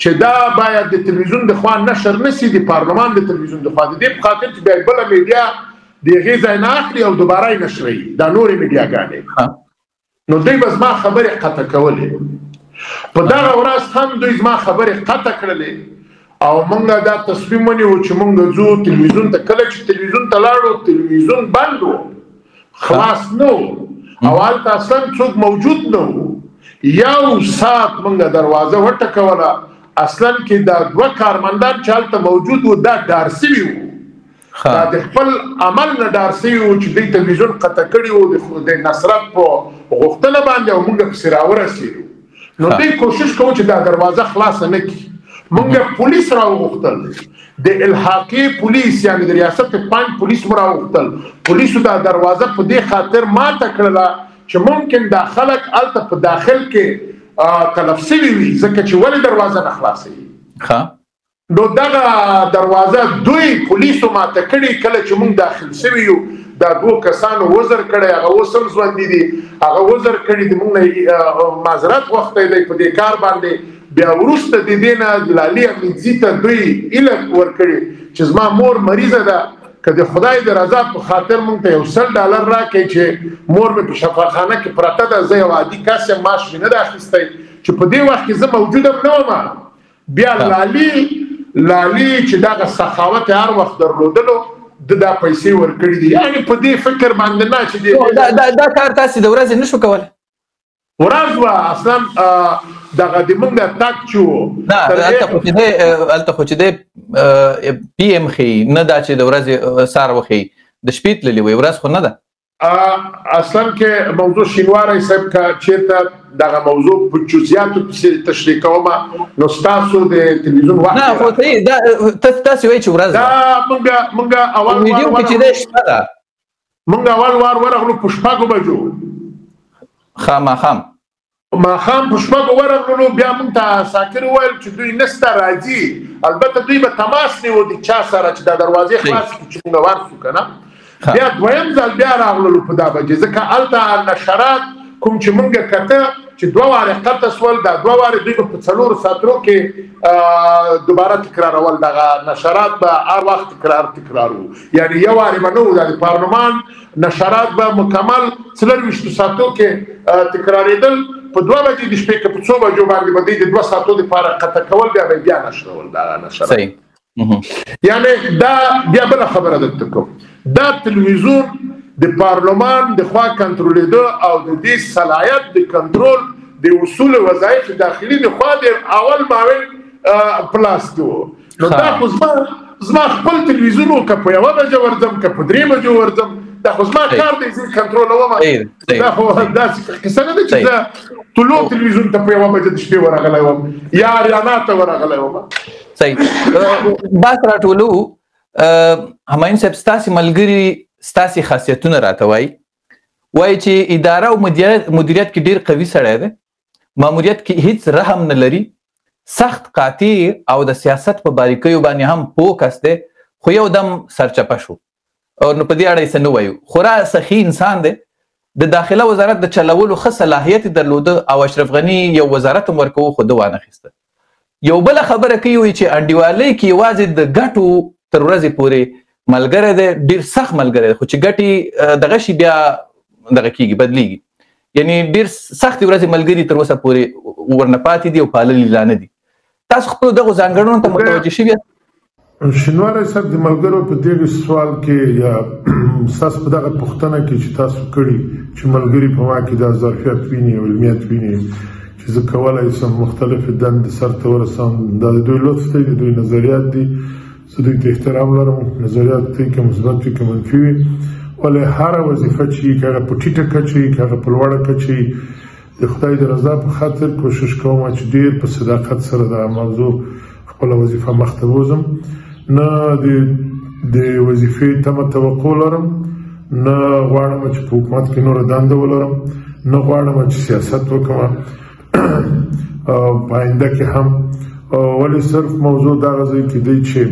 چې دا باید د تلویزیون د خوا نشر نه سي، د پارلمان د تلویزیون د خوا، د دې په خاطر چې بیا بله میډیا د هغې ځای نه اخلي او دوباره یې نشروي، دا نورې میډیاګانې. نو دوی به زما خبرې قطع کولې. په دغه ورځ هم دوی زما خبرې قطع کړلې او مونږ دا تصمیم ونیو چې مونږ ځو تلویزیون ته. کله چې تلویزیون ته لاړو، تلویزیون بند و، خلاص نه و، او هلته اصلا څوک موجود نه و. یو ساعت مونږ دروازه وټکوله، اصلا کې دا دوه کارمندان چې هلته موجود وو دا ډار سوي وو، دا د خپل عمل نه ډار سوي وو چې دوی تلویزیون قطع کړي وو د نصرت په غوښتنه باندې، او مونږ پسې راورسېدو. نو دوی کوشش کوو چې دا دروازه خلاصه نه کړي. مونږ پولیس راوغوښتل، د الحاقي پولیس یعنی د ریاست پنج پولیس مو راوغوښتل. پولیسو دا دروازه په دې خاطر ماته کړله چې ممکن دا خلک هلته په داخل کې تلف سوي وي، ځکه چې ولې دروازه نه خلاصوي. نو دغه دروازه دوی پولیسو ماته کړې. کله چې مونږ داخل سوي یو، دا دوو کسانو وزر کړی، هغه اوس هم ژوندي دي، هغه وزر کړي دي، مونږ نه معذرت غوښتی دی په دې کار باندې. بیا وروسته د دې نه لالی امیدزي ته دوی هیله ورکړې چې زما مور مریضه ده، که د خدای د رضا په خاطر مونږ ته یو $100 راکړئ چې مور مې په شفاخانه کې پرته ده، زه یو عادي کس یم، معاش مې نه ده اخیستی، چې په دې وخت کې زه موجود هم نه وم. بیا لالی چې دغه سخاوت هر وخت درلودلو، ده دا پیسې ورکړي دي. یعنې په دې فکر باندې نه چې دا کار تاسې د ورځې نشو کولی؟ ورځ وه اصلا دغه د مونږ تګ چې و، نه هلته خو چې دی پي ام ښیي، نه دا چې د ورځې سهار وښیي، د شپې تللي وئ، ورځ خو نه ده. اصلا کې موضوع شینواری صاحب که چېرته دغه موضوع په جزئیاتو پسې تشریح کوم، نو ستاسو د تلویزیون وخت نه خو دا تاسې وایئ چې ورځ ده. دا مونږ اول ویډیو کې چې دی شپه ده. مونږ اول وار ورغلو په 6 بجو. ښه ماښام. ماښام په 6 ورغلو، بیا مونږ ته عساکر وویل چې دوی نسته راځي، البته دوی به تماس نیو د چا سره چې دا دروازې خلاصې کړي چې مونږ ورسو که نه. بیا دویم ځل بیا راغللو په دا بجې، ځکه هلته نشرات کوم چې مونږ کته چې 2 وارې قطع سول، دا 2 وارې دوی به په 4 ساعتو کې دوباره تکرارول، دغه نشرات به هر وخت تکرار وو، یعنی یو وارې به نه وو، د پارلمان نشرات به مکمل 24 ساعتو کې تکرارېدل. په 2 بجې د شپې که په څو بجو باندې به دوی د 2 ساعتو دپاره قطع کول، بیا به یې بیا نشرول دغه نشرات. یعنی دا بیا بله خبره درته کوم، دا تلویزیون د پارلمان د خوا کنټرولېده او د دې صلاحیت د کنټرول د اصول وظایف داخلي د خوا د اول معاون په لاس کې و. نو دا خو زما خپل تلویزیون و، که په 1 بجه ورځم که په 3 بجو ورځم، دا خو زما کار دی، زه کنټرولوم. دا خو داسې قصه نه ده چې زه طلوع تلویزیون ته په 1 بجه د شپې ورغلی وم یا اریانا ته ورغلی وم. صحیح. بحث راټولو. همایون صاحب، ستاسې ملګري ستاسې خاصیتونه راته وایي، وایي چې اداره او مدیریت کې ډیر قوي سړی دی، ماموریت کې هیڅ رحم نه لري، سخت قاطع او د سیاست په باریکیو باندې هم پوه کس دی، خو یو دم سرچپه شو او نو په دې اړه یې څه نه وایو. خورا سخي انسان دی، د داخله وزارت د چلولو ښه صلاحیت یې درلوده او اشرف غني یو وزارت هم ورکوو خو ده وانه خیسته. یو بله خبره کوي، وایي چې انډیوالۍ کې یوازې د ګټو تر ورځې پورې ملګری دی، ډیر سخت ملګری دی، خو چې ګټې دغه شي بیا دغه کیږي، بدلیږي، یعنی ډیر سختې ورځې ملګري تر اوسه پورې ورنه پاتې دي او پاللي لا نه دي. تاسو خپلو دغو ځانګړنو ته متوجه شوي یاست؟ شینواری صاحب، د ملګرو په دې سوال کې یا ستاسو په دغه پوښتنه کې چې تاسو کړي چې ملګري په ما کې دا ظرفیت ویني او علمیت ویني چې زه کولی شم مختلفې دندې سرته ورسوم، دا د دوی لطف دی، د دوی نظریات دي، زه دوی ته احترام لرم، نظریات دی که مثبت وي که منفي وي، ولې هره وظیفه چې که هغه په ټیټه کچه وي که هغه په لوړه کچه وي، د خدای د رضا په خاطر کوشش کوم چې ډېر په صداقت سره دا موضوع خپله وظیفه مخته بوځم. نه د وظیفې تمه توقع لرم، نه غواړم چې په حکومت کې نوره دنده ولرم، نه غواړم چې سیاست وکړم په آینده کې هم. ولې صرف موضوع دغه ځای کې دی چې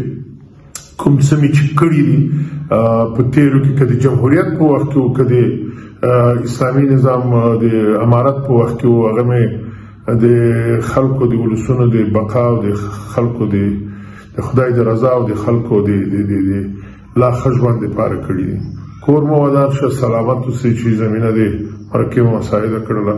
کوم څه مې چې کړي دي په تېرو کې، که د جمهوریت په وخت کې و، که د اسلامي نظام د امارت په وخت کې و، هغه مې د خلکو د ولسونو د بقا او د خلکو د خدای د رضا او د خلکو د لا ښه ژوند دپاره کړي دي. کور مو ودان شه، سلامت اوسئ چې زمینه دې مرکې مو مساعده کړله.